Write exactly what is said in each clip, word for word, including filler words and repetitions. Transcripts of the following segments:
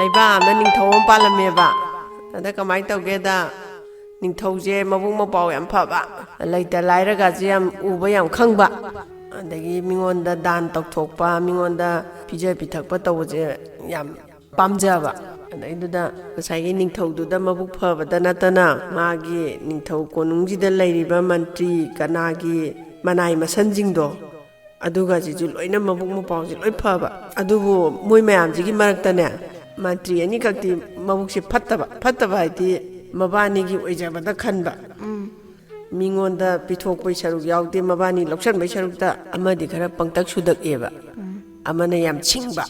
ꯂꯩꯕꯥꯛ ꯑꯃꯗ ꯅꯤꯡꯊꯧ ꯑꯃ ꯄꯥꯜꯂꯝꯃꯦꯕ꯫ ꯑꯗ ꯀꯃꯥꯏꯅ ꯇꯧꯒꯦꯗ, ꯅꯤꯡꯊꯧꯁꯦ ꯃꯕꯨꯛ ꯃꯄꯥꯎ ꯌꯥꯝ ꯐꯕ, ꯂꯩꯇ ꯂꯥꯏꯔꯒꯁꯦ ꯌꯥꯝ ꯎꯕ ꯌꯥꯝ ꯈꯪꯕ, ꯑꯗꯒꯤ ꯃꯤꯉꯣꯟꯗ ꯗꯥꯟ ꯇꯧꯊꯣꯛꯄ, ꯃꯤꯉꯣꯟꯗ ꯄꯤꯖ ꯄꯤꯊꯛꯄ ꯇꯧꯕꯁꯦ ꯌꯥꯝ ꯄꯥꯝꯖꯕ꯫ ꯑꯗꯩꯗꯨꯗ ꯉꯁꯥꯏꯒꯤ ꯅꯤꯡꯊꯧꯗꯨꯗ ꯃꯕꯨꯛ ꯐꯕꯗ ꯅꯠꯇꯅ, ꯃꯥꯒꯤ ꯅꯤꯡꯊꯧ ꯀꯣꯅꯨꯡꯁꯤꯗ ꯂꯩꯔꯤꯕ ꯃꯟꯇ꯭ꯔꯤ ꯀꯅꯥꯒꯤ ꯃꯅꯥꯏ ꯃꯁꯟꯁꯤꯡꯗꯣ, ꯑꯗꯨꯒꯁꯤꯁꯨ ꯂꯣꯏꯅ ꯃꯕꯨꯛ ꯃꯄꯥꯎꯁꯤ ꯂꯣꯏ ꯐꯕ꯫ ꯑꯗꯨꯕꯨ ꯃꯣꯏ ꯃꯌꯥꯝꯁꯤꯒꯤ ꯃꯔꯛꯇꯅꯦ, ꯃꯟꯇ꯭ꯔꯤ ꯑꯅꯤꯈꯛꯇꯤ ꯃꯕꯨꯛꯁꯦ ꯐꯠꯇꯕ꯫ ꯐꯠꯇꯕ ꯍꯥꯏꯗꯤ ꯃꯕꯥꯅꯤꯒꯤ ꯑꯣꯏꯖꯕꯗ ꯈꯟꯕ꯫ ꯃꯤꯉꯣꯟꯗ ꯄꯤꯊꯣꯛꯄꯩ ꯁꯔꯨꯛ ꯌꯥꯎꯗꯦ, ꯃꯕꯥꯅꯤ ꯂꯧꯁꯟꯕꯩ ꯁꯔꯨꯛꯇ ꯑꯃꯗꯤ ꯈꯔ ꯄꯪꯇꯛ ꯁꯨꯗꯛꯑꯦꯕ, ꯑꯃꯅ ꯌꯥꯝ ꯁꯤꯡꯕ꯫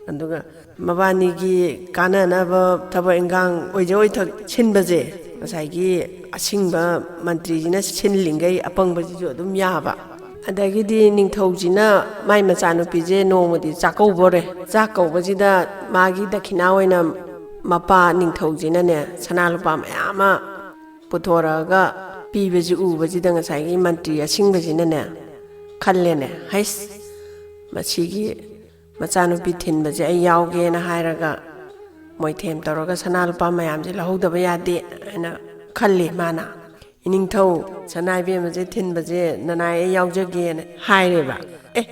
ꯑꯗꯨꯒ ꯃꯕꯥꯅꯤꯒꯤ ꯀꯥꯟꯅꯅꯕ ꯊꯕꯛ ꯏꯟꯈꯥꯡ ꯑꯣꯏꯖ ꯑꯣꯏꯊꯛ ꯁꯤꯟꯕꯁꯦ, ꯉꯁꯥꯏꯒꯤ ꯑꯁꯤꯡꯕ ꯃꯟꯇ꯭ꯔꯤꯁꯤꯅ ꯁꯤꯜꯂꯤꯉꯩ ꯑꯄꯪꯕꯁꯤꯁꯨ ꯑꯗꯨꯝ ꯌꯥꯕ꯫ ꯑꯗꯒꯤꯗꯤ ꯅꯤꯡꯊꯧꯁꯤꯅ ꯃꯥꯏ ꯃꯆꯥꯅꯨꯄꯤꯁꯦ ꯅꯣꯡꯃꯗꯤ ꯆꯥꯛꯀꯧꯕꯣꯔꯦ꯫ ꯆꯥꯛ ꯀꯧꯕꯁꯤꯗ ꯃꯥꯒꯤ ꯗꯈꯤꯅꯥ ꯑꯣꯏꯅ ꯃꯄꯥ ꯅꯤꯡꯊꯧꯁꯤꯅꯅꯦ, ꯁꯅꯥ ꯂꯨꯄꯥ ꯃꯌꯥꯝ ꯑꯃ ꯄꯨꯊꯣꯔꯛꯑꯒ ꯄꯤꯕꯁꯤ ꯎꯕꯁꯤꯗ, ꯉꯁꯥꯏꯒꯤ ꯃꯟꯇ꯭ꯔꯤ ꯑꯁꯤꯡꯕꯁꯤꯅꯅꯦ, ꯈꯜꯂꯦꯅꯦ, "ꯍꯩꯁ, ꯃꯁꯤꯒꯤ ꯃꯆꯥꯅꯨꯄꯤ ꯊꯤꯟꯕꯁꯦ ꯑꯩ ꯌꯥꯎꯒꯦꯅ" ꯍꯥꯏꯔꯒ, ꯃꯣꯏꯊꯦꯝ ꯇꯧꯔꯒ ꯁꯅꯥ ꯂꯨꯄꯥ ꯃꯌꯥꯝꯁꯦ ꯂꯧꯍꯧꯗꯕ ꯌꯥꯗꯦ ꯍꯥꯏꯅ ꯈꯜꯂꯤ ꯃꯥꯅ꯫ "ꯏꯅꯤꯡꯊꯧ, ꯁꯅꯥ ꯏꯕꯦꯝꯃꯁꯦ ꯊꯤꯟꯕꯁꯦ ꯅꯅꯥꯏ ꯑꯩ ꯌꯥꯎꯖꯒꯦꯅ" ꯍꯥꯏꯔꯦꯕ꯫ "ꯑꯦ,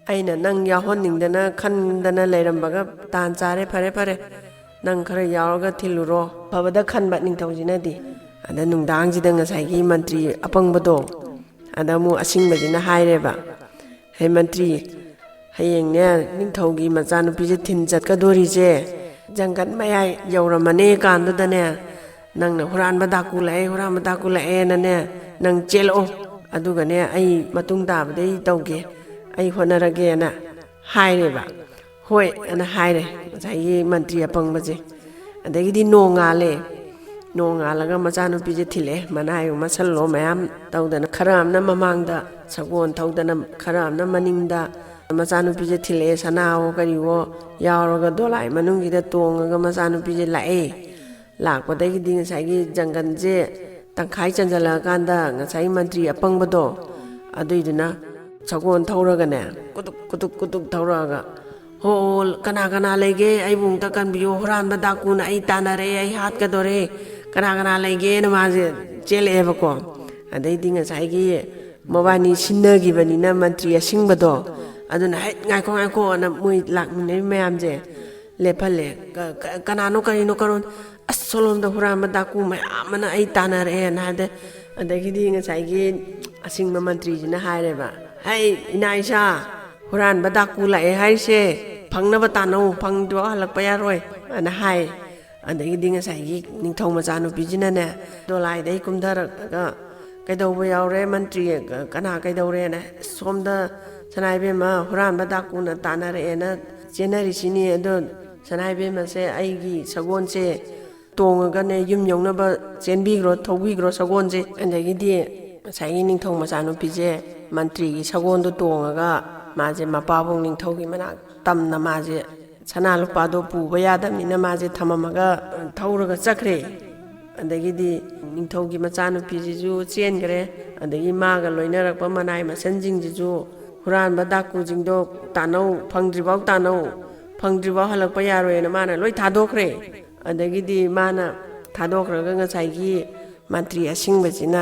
ꯑꯩꯅ ꯅꯪ ꯌꯥꯎꯍꯟꯅꯤꯡꯗꯅ ꯈꯟꯗꯅ ꯂꯩꯔꯝꯕꯒ ꯇꯥꯟ ꯆꯥꯔꯦ, ꯐꯔꯦ, ꯐꯔꯦ, ꯅꯪ ꯈꯔ ꯌꯥꯎꯔꯒ ꯊꯤꯜꯂꯨꯔꯣ" ꯐꯕꯗ ꯈꯟꯕ ꯅꯤꯡꯊꯧꯁꯤꯅꯗꯤ꯫ ꯑꯗ ꯅꯨꯡꯗꯥꯡꯁꯤꯗ ꯉꯁꯥꯏꯒꯤ ꯃꯟꯇ꯭ꯔꯤ ꯑꯄꯪꯕꯗꯣ, ꯑꯗ ꯑꯃꯨꯛ ꯑꯁꯤꯡꯕꯁꯤꯅ ꯍꯥꯏꯔꯦꯕ, "ꯍꯦ ꯃꯟꯇ꯭ꯔꯤ, ꯍꯌꯦꯡꯅꯦ ꯅꯤꯡꯊꯧꯒꯤ ꯃꯆꯥꯅꯨꯄꯤꯁꯦ ꯊꯤꯟ ꯆꯠꯀꯗꯣꯔꯤꯁꯦ ꯖꯪꯒꯜ ꯃꯌꯥꯏ ꯌꯧꯔꯝꯃꯅꯦ ꯀꯥꯟꯗꯨꯗꯅꯦ, ꯅꯪꯅ ꯍꯨꯔꯥꯟꯕ ꯗꯥꯀꯨ ꯂꯥꯛꯑꯦ, ꯍꯨꯔꯥꯟꯕ ꯗꯥꯀꯨ ꯂꯥꯛꯑꯦꯅꯅꯦ, ꯅꯪ ꯆꯦꯜꯂꯛꯑꯣ, ꯑꯗꯨꯒꯅꯦ ꯑꯩ ꯃꯇꯨꯡ ꯇꯥꯕꯗꯤ ꯑꯩ ꯇꯧꯒꯦ, ꯑꯩ ꯍꯣꯠꯅꯔꯒꯦꯅ" ꯍꯥꯏꯔꯦꯕ꯫ "ꯍꯣꯏ" ꯑꯅ ꯍꯥꯏꯔꯦ ꯉꯁꯥꯏꯒꯤ ꯃꯟꯇ꯭ꯔꯤ ꯑꯄꯪꯕꯁꯦ꯫ ꯑꯗꯒꯤꯗꯤ ꯅꯣꯡꯉꯥꯜꯂꯦ꯫ ꯅꯣꯡꯉꯥꯜꯂꯒ ꯃꯆꯥꯅꯨꯄꯤꯁꯦ ꯊꯤꯜꯂꯛꯑꯦ, ꯃꯅꯥꯏ ꯃꯁꯜꯂꯣ ꯃꯌꯥꯝ ꯇꯧꯗꯅ, ꯈꯔ ꯑꯃꯅ ꯃꯃꯥꯡꯗ ꯁꯒꯣꯜ ꯊꯧꯗꯅ, ꯈꯔ ꯑꯃꯅ ꯃꯅꯤꯡꯗ꯫ ꯃꯆꯥꯅꯨꯄꯤꯁꯦ ꯊꯤꯜꯂꯛꯑꯦ, ꯁꯅꯥꯋꯣ ꯀꯔꯤꯋꯣ ꯌꯥꯎꯔꯒ ꯗꯣꯂꯥꯏ ꯃꯅꯨꯡꯁꯤꯗ ꯇꯣꯡꯉꯒ ꯃꯆꯥꯅꯨꯄꯤꯁꯦ ꯂꯥꯛꯑꯦ꯫ ꯂꯥꯛꯄꯗꯒꯤꯗꯤ ꯉꯁꯥꯏꯒꯤ ꯖꯪꯒꯜꯁꯦ ꯇꯪꯈꯥꯏ ꯆꯟꯁꯤꯜꯂꯛꯑꯀꯥꯟꯗ, ꯉꯁꯥꯏꯒꯤ ꯃꯟꯇ꯭ꯔꯤ ꯑꯄꯪꯕꯗꯣ, ꯑꯗꯨꯏꯗꯨꯅ ꯁꯒꯣꯜ ꯊꯧꯔꯒꯅꯦ, ꯀꯨꯇꯨꯛ ꯀꯨꯇꯨꯛ ꯀꯨꯇꯨꯛ ꯊꯧꯔꯛꯑꯒ, "ꯑꯣ, ꯀꯅꯥ ꯀꯅꯥ ꯂꯩꯒꯦ? ꯑꯩꯕꯨ ꯑꯃꯨꯛꯇ ꯀꯟꯕꯤꯌꯨ, ꯍꯨꯔꯥꯟꯕ ꯗꯥꯀꯨꯅ ꯑꯩ ꯇꯥꯟꯅꯔꯛꯑꯦ, ꯑꯩ ꯍꯥꯠꯀꯗꯣꯔꯦ, ꯀꯅꯥ ꯀꯅꯥ ꯂꯩꯒꯦꯅ?" ꯃꯥꯁꯦ ꯆꯦꯜꯂꯛꯑꯦꯕꯀꯣ꯫ ꯑꯗꯩꯗꯤ ꯉꯁꯥꯏꯒꯤ ꯃꯕꯥꯅꯤ ꯁꯤꯟꯅꯈꯤꯕꯅꯤꯅ ꯃꯟꯇ꯭ꯔꯤ ꯑꯁꯤꯡꯕꯗꯣ, ꯑꯗꯨꯅ, "ꯍꯦꯠ, ꯉꯥꯏꯈꯣ, ꯉꯥꯏꯈꯣ" ꯑꯅ ꯃꯣꯏ ꯂꯥꯛꯃꯤꯟꯅꯔꯤ ꯃꯌꯥꯝꯁꯦ ꯂꯦꯞꯍꯜꯂꯦ꯫ "ꯀ-, ꯀ-, ꯀꯅꯥꯅꯣ, ꯀꯔꯤꯅꯣ, ꯀꯔꯣꯟ? ꯑꯁ, ꯁꯣꯂꯣꯝꯗ ꯍꯨꯔꯥꯟꯕ ꯗꯥꯀꯨ ꯃꯌꯥꯝ ꯑꯃꯅ ꯑꯩ ꯇꯥꯟꯅꯔꯛꯑꯦꯅ" ꯍꯥꯏꯗ-, ꯑꯗꯒꯤꯗꯤ ꯉꯁꯥꯏꯒꯤ ꯑꯁꯤꯡꯕ ꯃꯟꯇ꯭ꯔꯤꯁꯤꯅ ꯍꯥꯏꯔꯦꯕ, "ꯍꯩ, ꯏꯅꯥ ꯏꯁꯥ, ꯍꯨꯔꯥꯟꯕ ꯗꯥꯀꯨ ꯂꯥꯛꯑꯦ ꯍꯥꯏꯔꯤꯁꯦ, ꯐꯪꯅꯕ ꯇꯥꯟꯅꯧ, ꯐꯪꯗ꯭ꯔꯤꯐꯥꯎ ꯍꯜꯂꯛꯄ ꯌꯥꯔꯣꯏ" ꯑꯅ ꯍꯥꯏ꯫ ꯑꯗꯒꯤꯗꯤ ꯉꯁꯥꯏꯒꯤ ꯅꯤꯡꯊꯧ ꯃꯆꯥꯅꯨꯄꯤꯁꯤꯅꯅꯦ, ꯗꯣꯂꯥꯏꯗꯒꯤ ꯀꯨꯝꯊꯔꯛꯑꯒ, "ꯀꯩꯗꯧꯕ ꯌꯥꯎꯔꯦ ꯃꯟꯇ꯭ꯔꯤ? ꯀꯅꯥ ꯀꯩꯗꯧꯔꯦꯅ?" "ꯁꯣꯝꯗ ꯁꯅꯥ ꯏꯕꯦꯝꯃ ꯍꯨꯔꯥꯟꯕ ꯗꯥꯀꯨꯅ ꯇꯥꯟꯅꯔꯛꯑꯦꯅ ꯆꯦꯟꯅꯔꯤꯁꯤꯅꯤ꯫ ꯑꯗꯣ ꯁꯅꯥ ꯏꯕꯦꯝꯃꯁꯦ ꯑꯩꯒꯤ ꯁꯒꯣꯜꯁꯦ ꯇꯣꯡꯉꯒꯅꯦ ꯌꯨꯝ ꯌꯧꯅꯕ ꯆꯦꯟꯕꯤꯈ꯭ꯔꯣ, ꯊꯧꯕꯤꯈ꯭ꯔꯣ ꯁꯒꯣꯜꯁꯦ"꯫ ꯑꯗꯒꯤꯗꯤ ꯉꯁꯥꯏꯒꯤ ꯅꯤꯡꯊꯧ ꯃꯆꯥꯅꯨꯄꯤꯁꯦ ꯃꯟꯇ꯭ꯔꯤꯒꯤ ꯁꯒꯣꯜꯗꯣ ꯇꯣꯡꯉꯒ ꯃꯥꯁꯦ ꯃꯄꯥꯕꯨꯡ ꯅꯤꯡꯊꯧꯒꯤ ꯃꯅꯥꯛ ꯇꯝꯅ ꯃꯥꯁꯦ ꯁꯅꯥ ꯂꯨꯄꯥꯗꯣ ꯄꯨꯕ ꯌꯥꯗꯕꯅꯤꯅ ꯃꯥꯁꯦ ꯊꯝꯃꯝꯃꯒ ꯊꯧꯔꯒ ꯆꯠꯈ꯭ꯔꯦ꯫ ꯑꯗꯒꯤꯗꯤ ꯅꯤꯡꯊꯧꯒꯤ ꯃꯆꯥꯅꯨꯄꯤꯁꯤꯁꯨ ꯆꯦꯟꯈ꯭ꯔꯦ꯫ ꯑꯗꯒꯤ ꯃꯥꯒ ꯂꯣꯏꯅꯔꯛꯄ ꯃꯅꯥꯏ ꯃꯁꯟꯁꯤꯡꯁꯤꯁꯨ, "ꯍꯨꯔꯥꯟꯕ ꯗꯥꯀꯨꯁꯤꯡꯗꯣ ꯇꯥꯟꯅꯧ, ꯐꯪꯗ꯭ꯔꯤꯐꯥꯎ ꯇꯥꯟꯅꯧ, ꯐꯪꯗ꯭ꯔꯤꯐꯥꯎ ꯍꯜꯂꯛꯄ ꯌꯥꯔꯣꯏꯅ" ꯃꯥꯅ ꯂꯣꯏ ꯊꯥꯗꯣꯛꯈ꯭ꯔꯦ꯫ ꯑꯗꯒꯤꯗꯤ ꯃꯥꯅ ꯊꯥꯗꯣꯛꯈ꯭ꯔꯒ ꯉꯁꯥꯏꯒꯤ ꯃꯟꯇ꯭ꯔꯤ ꯑꯁꯤꯡꯕꯁꯤꯅ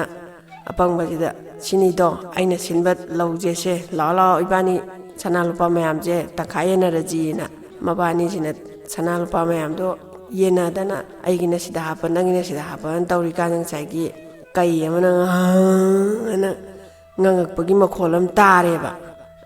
ꯑꯄꯪꯕꯁꯤꯗ, "ꯁꯤꯅꯤꯗꯣ ꯑꯩꯅ ꯁꯤꯟꯕ ꯂꯧꯁꯦ, ꯁꯦ ꯂꯥꯛꯑꯣ, ꯂꯥꯛꯑꯣ, ꯏꯕꯥꯅꯤ ꯁꯅꯥ ꯂꯨꯄꯥ ꯃꯌꯥꯝꯁꯦ ꯇꯪꯈꯥꯏ ꯌꯦꯟꯅꯔꯁꯤꯅ" ꯃꯕꯥꯅꯤꯁꯤꯅ ꯁꯅꯥ ꯂꯨꯄꯥ ꯃꯌꯥꯝꯗꯣ ꯌꯦꯟꯅꯗꯅ, "ꯑꯩꯒꯤꯅ ꯁꯤꯗ ꯍꯥꯞꯄ, ꯅꯪꯒꯤꯅ ꯁꯤꯗ ꯍꯥꯞꯄꯅ" ꯇꯧꯔꯤꯀꯥꯟꯗ ꯉꯁꯥꯏꯒꯤ ꯀꯩ ꯑꯃꯅ ꯉꯥꯡ ꯑꯅ ꯉꯪꯉꯛꯄꯒꯤ ꯃꯈꯣꯜ ꯑꯃ ꯇꯥꯔꯦꯕ꯫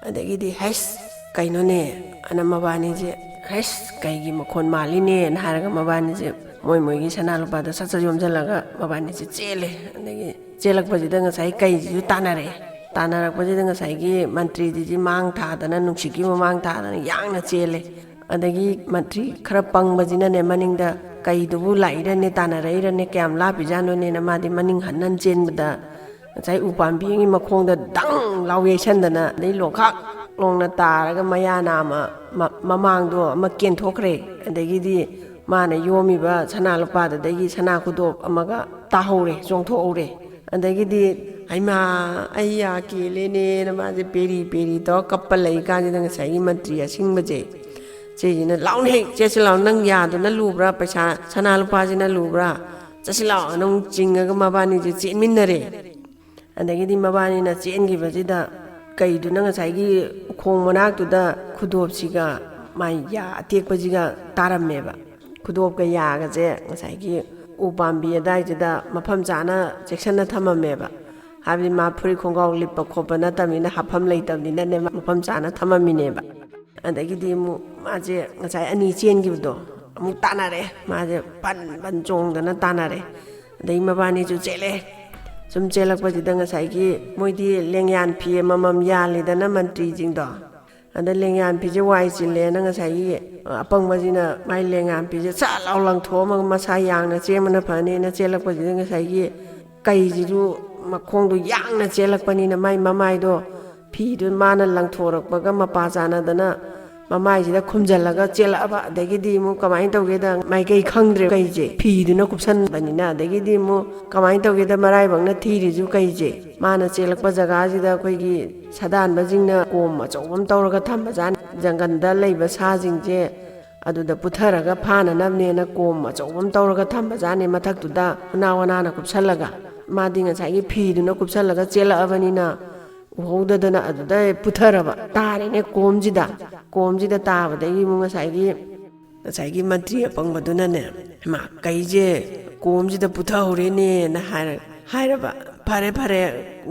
ꯑꯗꯒꯤꯗꯤ, "ꯍꯩꯁ, ꯀꯩꯅꯣꯅꯦ?" ꯑꯅ ꯃꯕꯥꯅꯤꯁꯦ, "ꯍꯩꯁ, ꯀꯩꯒꯤ ꯃꯈꯣꯜ ꯃꯥꯜꯂꯤꯅꯦꯅ" ꯍꯥꯏꯔꯒ ꯃꯕꯥꯅꯤꯁꯦ ꯃꯣꯏ ꯃꯣꯏꯒꯤ ꯁꯅꯥ ꯂꯨꯄꯥꯗꯣ ꯁꯠ ꯁꯠ ꯌꯣꯝꯁꯤꯜꯂꯒ ꯃꯕꯥꯅꯤꯁꯦ ꯆꯦꯜꯂꯦ꯫ ꯑꯗꯒꯤ ꯆꯦꯜꯂꯛꯄꯁꯤꯗ ꯉꯁꯥꯏ ꯀꯩꯁꯤꯁꯨ ꯇꯥꯟꯅꯔꯛꯑꯦ꯫ ꯇꯥꯟꯅꯔꯛꯄꯁꯤꯗ ꯉꯁꯥꯏꯒꯤ ꯃꯟꯇ꯭ꯔꯤꯁꯤꯗꯤ ꯃꯥꯡ ꯊꯥꯗꯅ, ꯅꯨꯡꯁꯤꯠꯀꯤ ꯃꯃꯥꯡ ꯊꯥꯗꯅ ꯌꯥꯡꯅ ꯆꯦꯜꯂꯦ꯫ ꯑꯗꯒꯤ ꯃꯟꯇ꯭ꯔꯤ ꯈꯔ ꯄꯪꯕꯁꯤꯅꯅꯦ, ꯃꯅꯤꯡꯗ ꯀꯩꯗꯨꯕꯨ ꯂꯥꯛꯏꯔꯅꯦ, ꯇꯥꯟꯅꯔꯛꯏꯔꯅꯦ, ꯀꯌꯥꯝ ꯂꯥꯞꯄꯤꯖꯥꯠꯅꯣꯅꯦꯅ ꯃꯥꯗꯤ ꯃꯅꯤꯡ ꯍꯟ ꯍꯟ ꯆꯦꯟꯕꯗ ꯉꯁꯥꯏ ꯎꯄꯥꯝꯕꯤ ꯑꯃꯒꯤ ꯃꯈꯣꯡꯗ ꯗꯪ ꯂꯥꯎ ꯌꯩꯁꯟꯗꯅ, ꯑꯗꯩ ꯂꯣꯡꯈꯥꯛ ꯂꯣꯡꯅ ꯇꯥꯔꯒ ꯃꯌꯥ ꯅꯥꯝꯃ ꯃ-, ꯃꯃꯥꯡꯗꯣ ꯑꯃ ꯀꯦꯟꯊꯣꯛꯈ꯭ꯔꯦ꯫ ꯑꯗꯒꯤꯗꯤ ꯃꯥꯅ ꯌꯣꯝꯃꯤꯕ ꯁꯅꯥ ꯂꯨꯄꯥꯗꯨꯗꯒꯤ ꯁꯅꯥ ꯈꯨꯗꯣꯞ ꯑꯃꯒ ꯇꯥꯍꯧꯔꯦ, ꯆꯣꯡꯊꯣꯛꯍꯧꯔꯦ꯫ ꯑꯗꯒꯤꯗꯤ, "ꯍꯩꯃꯥ, ꯑꯩ ꯌꯥ ꯀꯦꯜꯂꯦꯅꯦꯅ" ꯃꯥꯁꯦ ꯄꯦꯔꯤ ꯄꯦꯔꯤ ꯇꯧꯔ ꯀꯞꯄ ꯂꯩꯀꯥꯟꯁꯤꯗ ꯉꯁꯥꯏꯒꯤ ꯃꯟꯇ꯭ꯔꯤ ꯑꯁꯤꯡꯕꯁꯦ ꯆꯦꯁꯤꯅ, "ꯂꯥꯎꯅ ꯍꯦꯛ ꯆꯦꯠꯁꯤ ꯂꯥꯎ, ꯅꯪ ꯌꯥꯗꯨꯅ ꯂꯨꯕ꯭ꯔꯥ, ꯄꯩꯁꯥ ꯁꯅꯥ ꯂꯨꯄꯥꯁꯤꯅ ꯂꯨꯕ꯭ꯔꯥ? ꯆꯠꯁꯤ ꯂꯥꯎ"ꯑꯅ ꯑꯃꯨꯛ ꯆꯤꯡꯉꯒ ꯃꯕꯥꯅꯤꯁꯦ ꯆꯦꯟꯃꯤꯟꯅꯔꯦ꯫ ꯑꯗꯒꯤꯗꯤ ꯃꯕꯥꯅꯤꯅ ꯆꯦꯟꯈꯤꯕꯁꯤꯗ ꯀꯩꯗꯨꯅ ꯉꯁꯥꯏꯒꯤ ꯎꯈꯣꯡ ꯃꯅꯥꯛꯇꯨꯗ ꯈꯨꯗꯣꯞꯁꯤꯒ ꯃꯥꯏ ꯌꯥ ꯑꯇꯦꯛꯄꯁꯤꯒ ꯇꯥꯔꯝꯃꯦꯕ꯫ ꯈꯨꯗꯣꯞꯀ ꯌꯥꯒꯁꯦ ꯉꯁꯥꯏꯒꯤ ꯎ ꯄꯥꯝꯕꯤ ꯑꯗꯥꯏꯗꯨꯗ ꯃꯐꯝ ꯆꯥꯅ ꯆꯦꯛꯁꯤꯟꯅ ꯊꯝꯃꯝꯃꯦꯕ꯫ ꯍꯥꯏꯕꯗꯤ ꯃꯥ ꯐꯨꯔꯤꯠ ꯈꯣꯡꯒ꯭ꯔꯥꯎ ꯂꯤꯠꯄ ꯈꯣꯠꯄ ꯅꯠꯇꯕꯅꯤꯅ ꯍꯥꯞꯐꯝ ꯂꯩꯇꯕꯅꯤꯅꯅꯦ, ꯃꯐꯝ ꯆꯥꯅ ꯊꯝꯃꯝꯃꯤꯅꯦꯕ꯫ ꯑꯗꯒꯤꯗꯤ ꯑꯃꯨꯛ ꯃꯥꯁꯦ ꯉꯁꯥꯏ ꯑꯅꯤ ꯆꯦꯟꯈꯤꯕꯗꯣ ꯑꯃꯨꯛ ꯇꯥꯟꯅꯔꯦ꯫ ꯃꯥꯁꯦ ꯄꯟ ꯄꯟ ꯆꯣꯡꯗꯅ ꯇꯥꯟꯅꯔꯦ꯫ ꯑꯗꯩ ꯃꯕꯥꯅꯤꯁꯨ ꯆꯦꯜꯂꯦ꯫ ꯁꯨꯝ ꯆꯦꯜꯂꯛꯄꯁꯤꯗ ꯉꯁꯥꯏꯒꯤ ꯃꯣꯏꯗꯤ ꯂꯦꯡꯌꯥꯟ ꯐꯤ ꯑꯃꯃꯝ ꯌꯥꯜꯂꯤꯗꯅ ꯃꯟꯇ꯭ꯔꯤꯁꯤꯡꯗꯣ꯫ ꯑꯗ ꯂꯦꯡꯌꯥꯟ ꯐꯤꯁꯦ ꯋꯥꯏ ꯆꯤꯜꯂꯦꯅ ꯉꯁꯥꯏꯒꯤ ꯑꯄꯪꯕꯁꯤꯅ ꯃꯥꯏ ꯂꯦꯡꯌꯥꯟ ꯐꯤꯁꯦ ꯁꯠ ꯂꯥꯎ ꯂꯪꯊꯣꯛꯑꯝꯃꯒ ꯃꯁꯥ ꯌꯥꯡꯅ ꯆꯦꯟꯕꯅ ꯐꯅꯤꯅ ꯆꯦꯜꯂꯛꯄꯁꯤꯗ ꯉꯁꯥꯏꯒꯤ ꯀꯩꯁꯤꯁꯨ ꯃꯈꯣꯡꯗꯣ ꯌꯥꯡꯅ ꯆꯦꯜꯂꯛꯄꯅꯤꯅ ꯃꯥꯏ ꯃꯃꯥꯏꯗꯣ ꯐꯤꯗꯨ ꯃꯥꯅ ꯂꯪꯊꯣꯔꯛꯄꯒ ꯃꯄꯥ ꯆꯥꯟꯅꯗꯅ ꯃꯃꯥꯏꯁꯤꯗ ꯈꯨꯝꯖꯤꯜꯂꯒ ꯆꯦꯜꯂꯛꯑꯕ꯫ ꯑꯗꯒꯤꯗꯤ ꯑꯃꯨꯛ ꯀꯃꯥꯏꯅ ꯇꯧꯒꯦꯗ, ꯃꯥꯏꯀꯩ ꯈꯪꯗ꯭ꯔꯦ ꯀꯩꯁꯦ, ꯐꯤꯗꯨꯅ ꯀꯨꯞꯁꯟꯕꯅꯤꯅ꯫ ꯑꯗꯒꯤꯗꯤ ꯑꯃꯨꯛ ꯀꯃꯥꯏꯅ ꯇꯧꯒꯦꯗ, ꯃꯔꯥꯏꯕꯛꯅ ꯊꯤꯔꯤꯁꯨ ꯀꯩꯁꯦ, ꯃꯥꯅ ꯆꯦꯜꯂꯛꯄ ꯖꯒꯥꯁꯤꯗ ꯑꯩꯈꯣꯏꯒꯤ ꯁꯥꯗꯥꯟꯕꯁꯤꯡꯅ ꯀꯣꯝ ꯑꯆꯧꯕ ꯑꯃ ꯇꯧꯔꯒ ꯊꯝꯕꯖꯥꯠꯅꯤ꯫ ꯖꯪꯒꯜꯗ ꯂꯩꯕ ꯁꯥꯁꯤꯡꯁꯦ ꯑꯗꯨꯗ ꯄꯨꯊꯔꯒ ꯐꯥꯅꯅꯕꯅꯦꯅ ꯀꯣꯝ ꯑꯆꯧꯕ ꯑꯃ ꯇꯧꯔꯒ ꯊꯝꯕꯖꯥꯠꯅꯤ꯫ ꯃꯊꯛꯇꯨꯗ ꯎꯅꯥ ꯋꯥꯅꯥꯅ ꯀꯨꯞꯁꯜꯂꯒ, ꯃꯥꯗꯤ ꯉꯁꯥꯏꯒꯤ ꯐꯤꯗꯨꯅ ꯀꯨꯞꯁꯜꯂꯒ ꯆꯦꯜꯂꯛꯑꯕꯅꯤꯅ ꯎꯍꯧꯗꯗꯅ ꯑꯗꯨꯗ ꯄꯨꯊꯔꯕ, ꯇꯥꯔꯦꯅꯦ ꯀꯣꯝꯁꯤꯗ꯫ ꯀꯣꯝꯁꯤꯗ ꯇꯥꯕꯗꯒꯤ ꯑꯃꯨꯛ ꯉꯁꯥꯏꯒꯤ, ꯉꯁꯥꯏꯒꯤ ꯃꯟꯇ꯭ꯔꯤ ꯑꯄꯪꯕꯗꯨꯅꯅꯦ, "ꯃꯥ ꯀꯩꯁꯦ ꯀꯣꯝꯁꯤꯗ ꯄꯨꯊꯍꯧꯔꯦꯅꯦꯅ" ꯍꯥꯏꯔ-, ꯍꯥꯏꯔꯕ꯫ "ꯐꯔꯦ, ꯐꯔꯦ,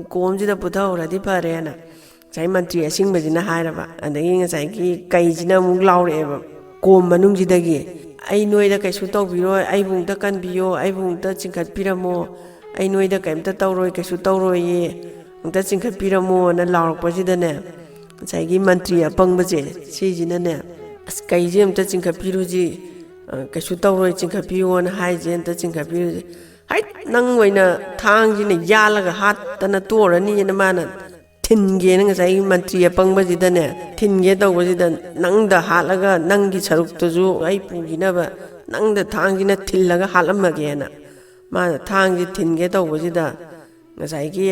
ꯀꯣꯝꯁꯤꯗ ꯄꯨꯊꯍꯧꯔꯗꯤ ꯐꯔꯦꯅ" ꯉꯁꯥꯏ ꯃꯟꯇ꯭ꯔꯤ ꯑꯁꯤꯡꯕꯁꯤꯅ ꯍꯥꯏꯔꯕ꯫ ꯑꯗꯒꯤ ꯉꯁꯥꯏꯒꯤ ꯀꯩꯁꯤꯅ ꯑꯃꯨꯛ ꯂꯥꯎꯔꯛꯑꯦꯕ ꯀꯣꯝ ꯃꯅꯨꯡꯁꯤꯗꯒꯤ, "ꯑꯩ ꯅꯣꯏꯗ ꯀꯩꯁꯨ ꯇꯧꯕꯤꯔꯣꯏ, ꯑꯩꯕꯨ ꯑꯝꯇ ꯀꯟꯕꯤꯌꯣ, ꯑꯩꯕꯨ ꯑꯝꯇ ꯆꯤꯡꯈꯠꯄꯤꯔꯝꯃꯣ, ꯑꯩ ꯅꯣꯏꯗ ꯀꯩꯝꯇ ꯇꯧꯔꯣꯏ, ꯀꯩꯁꯨ ꯇꯧꯔꯣꯏꯌꯦ, ꯑꯝꯇ ꯆꯤꯡꯈꯠꯄꯤꯔꯝꯃꯣꯅ" ꯂꯥꯎꯔꯛꯄꯁꯤꯗꯅꯦ, ꯉꯁꯥꯏꯒꯤ ꯃꯟꯇ꯭ꯔꯤ ꯑꯄꯪꯕꯁꯦ ꯁꯤꯁꯤꯅꯅꯦ, "ꯑꯁ, ꯀꯩꯁꯦ ꯑꯝꯇ ꯆꯤꯡꯈꯠꯄꯤꯔꯨꯁꯤ, ꯑ, ꯀꯩꯁꯨ ꯇꯧꯔꯣꯏ, ꯆꯤꯡꯈꯠꯄꯤꯌꯣꯅ ꯍꯥꯏꯁꯦ, ꯑꯝꯇ ꯆꯤꯡꯈꯠꯄꯤꯔꯨꯁꯤ꯫ ꯍꯩꯠ, ꯅꯪ ꯑꯣꯏꯅ ꯊꯥꯡꯁꯤꯅ ꯌꯥꯜꯂꯒ ꯍꯥꯠꯇꯅ ꯇꯣꯔꯅꯤꯅ" ꯃꯥꯅ ꯊꯤꯟꯒꯦꯅ ꯉꯁꯥꯏꯒꯤ ꯃꯟꯇ꯭ꯔꯤ ꯑꯄꯪꯕꯁꯤꯗꯅꯦ, ꯊꯤꯟꯒꯦ ꯇꯧꯕꯁꯤꯗ, "ꯅꯪꯗ ꯍꯥꯠꯂꯒ ꯅꯪꯒꯤ ꯁꯔꯨꯛꯇꯨꯁꯨ ꯑꯩ ꯄꯨꯈꯤꯅꯕ ꯅꯪꯗ ꯊꯥꯡꯁꯤꯅ ꯊꯤꯜꯂꯒ ꯍꯥꯠꯂꯝꯃꯒꯦꯅ" ꯃꯥꯅ ꯊꯥꯡꯁꯦ ꯊꯤꯟꯒꯦ ꯇꯧꯕꯁꯤꯗ, ꯉꯁꯥꯏꯒꯤ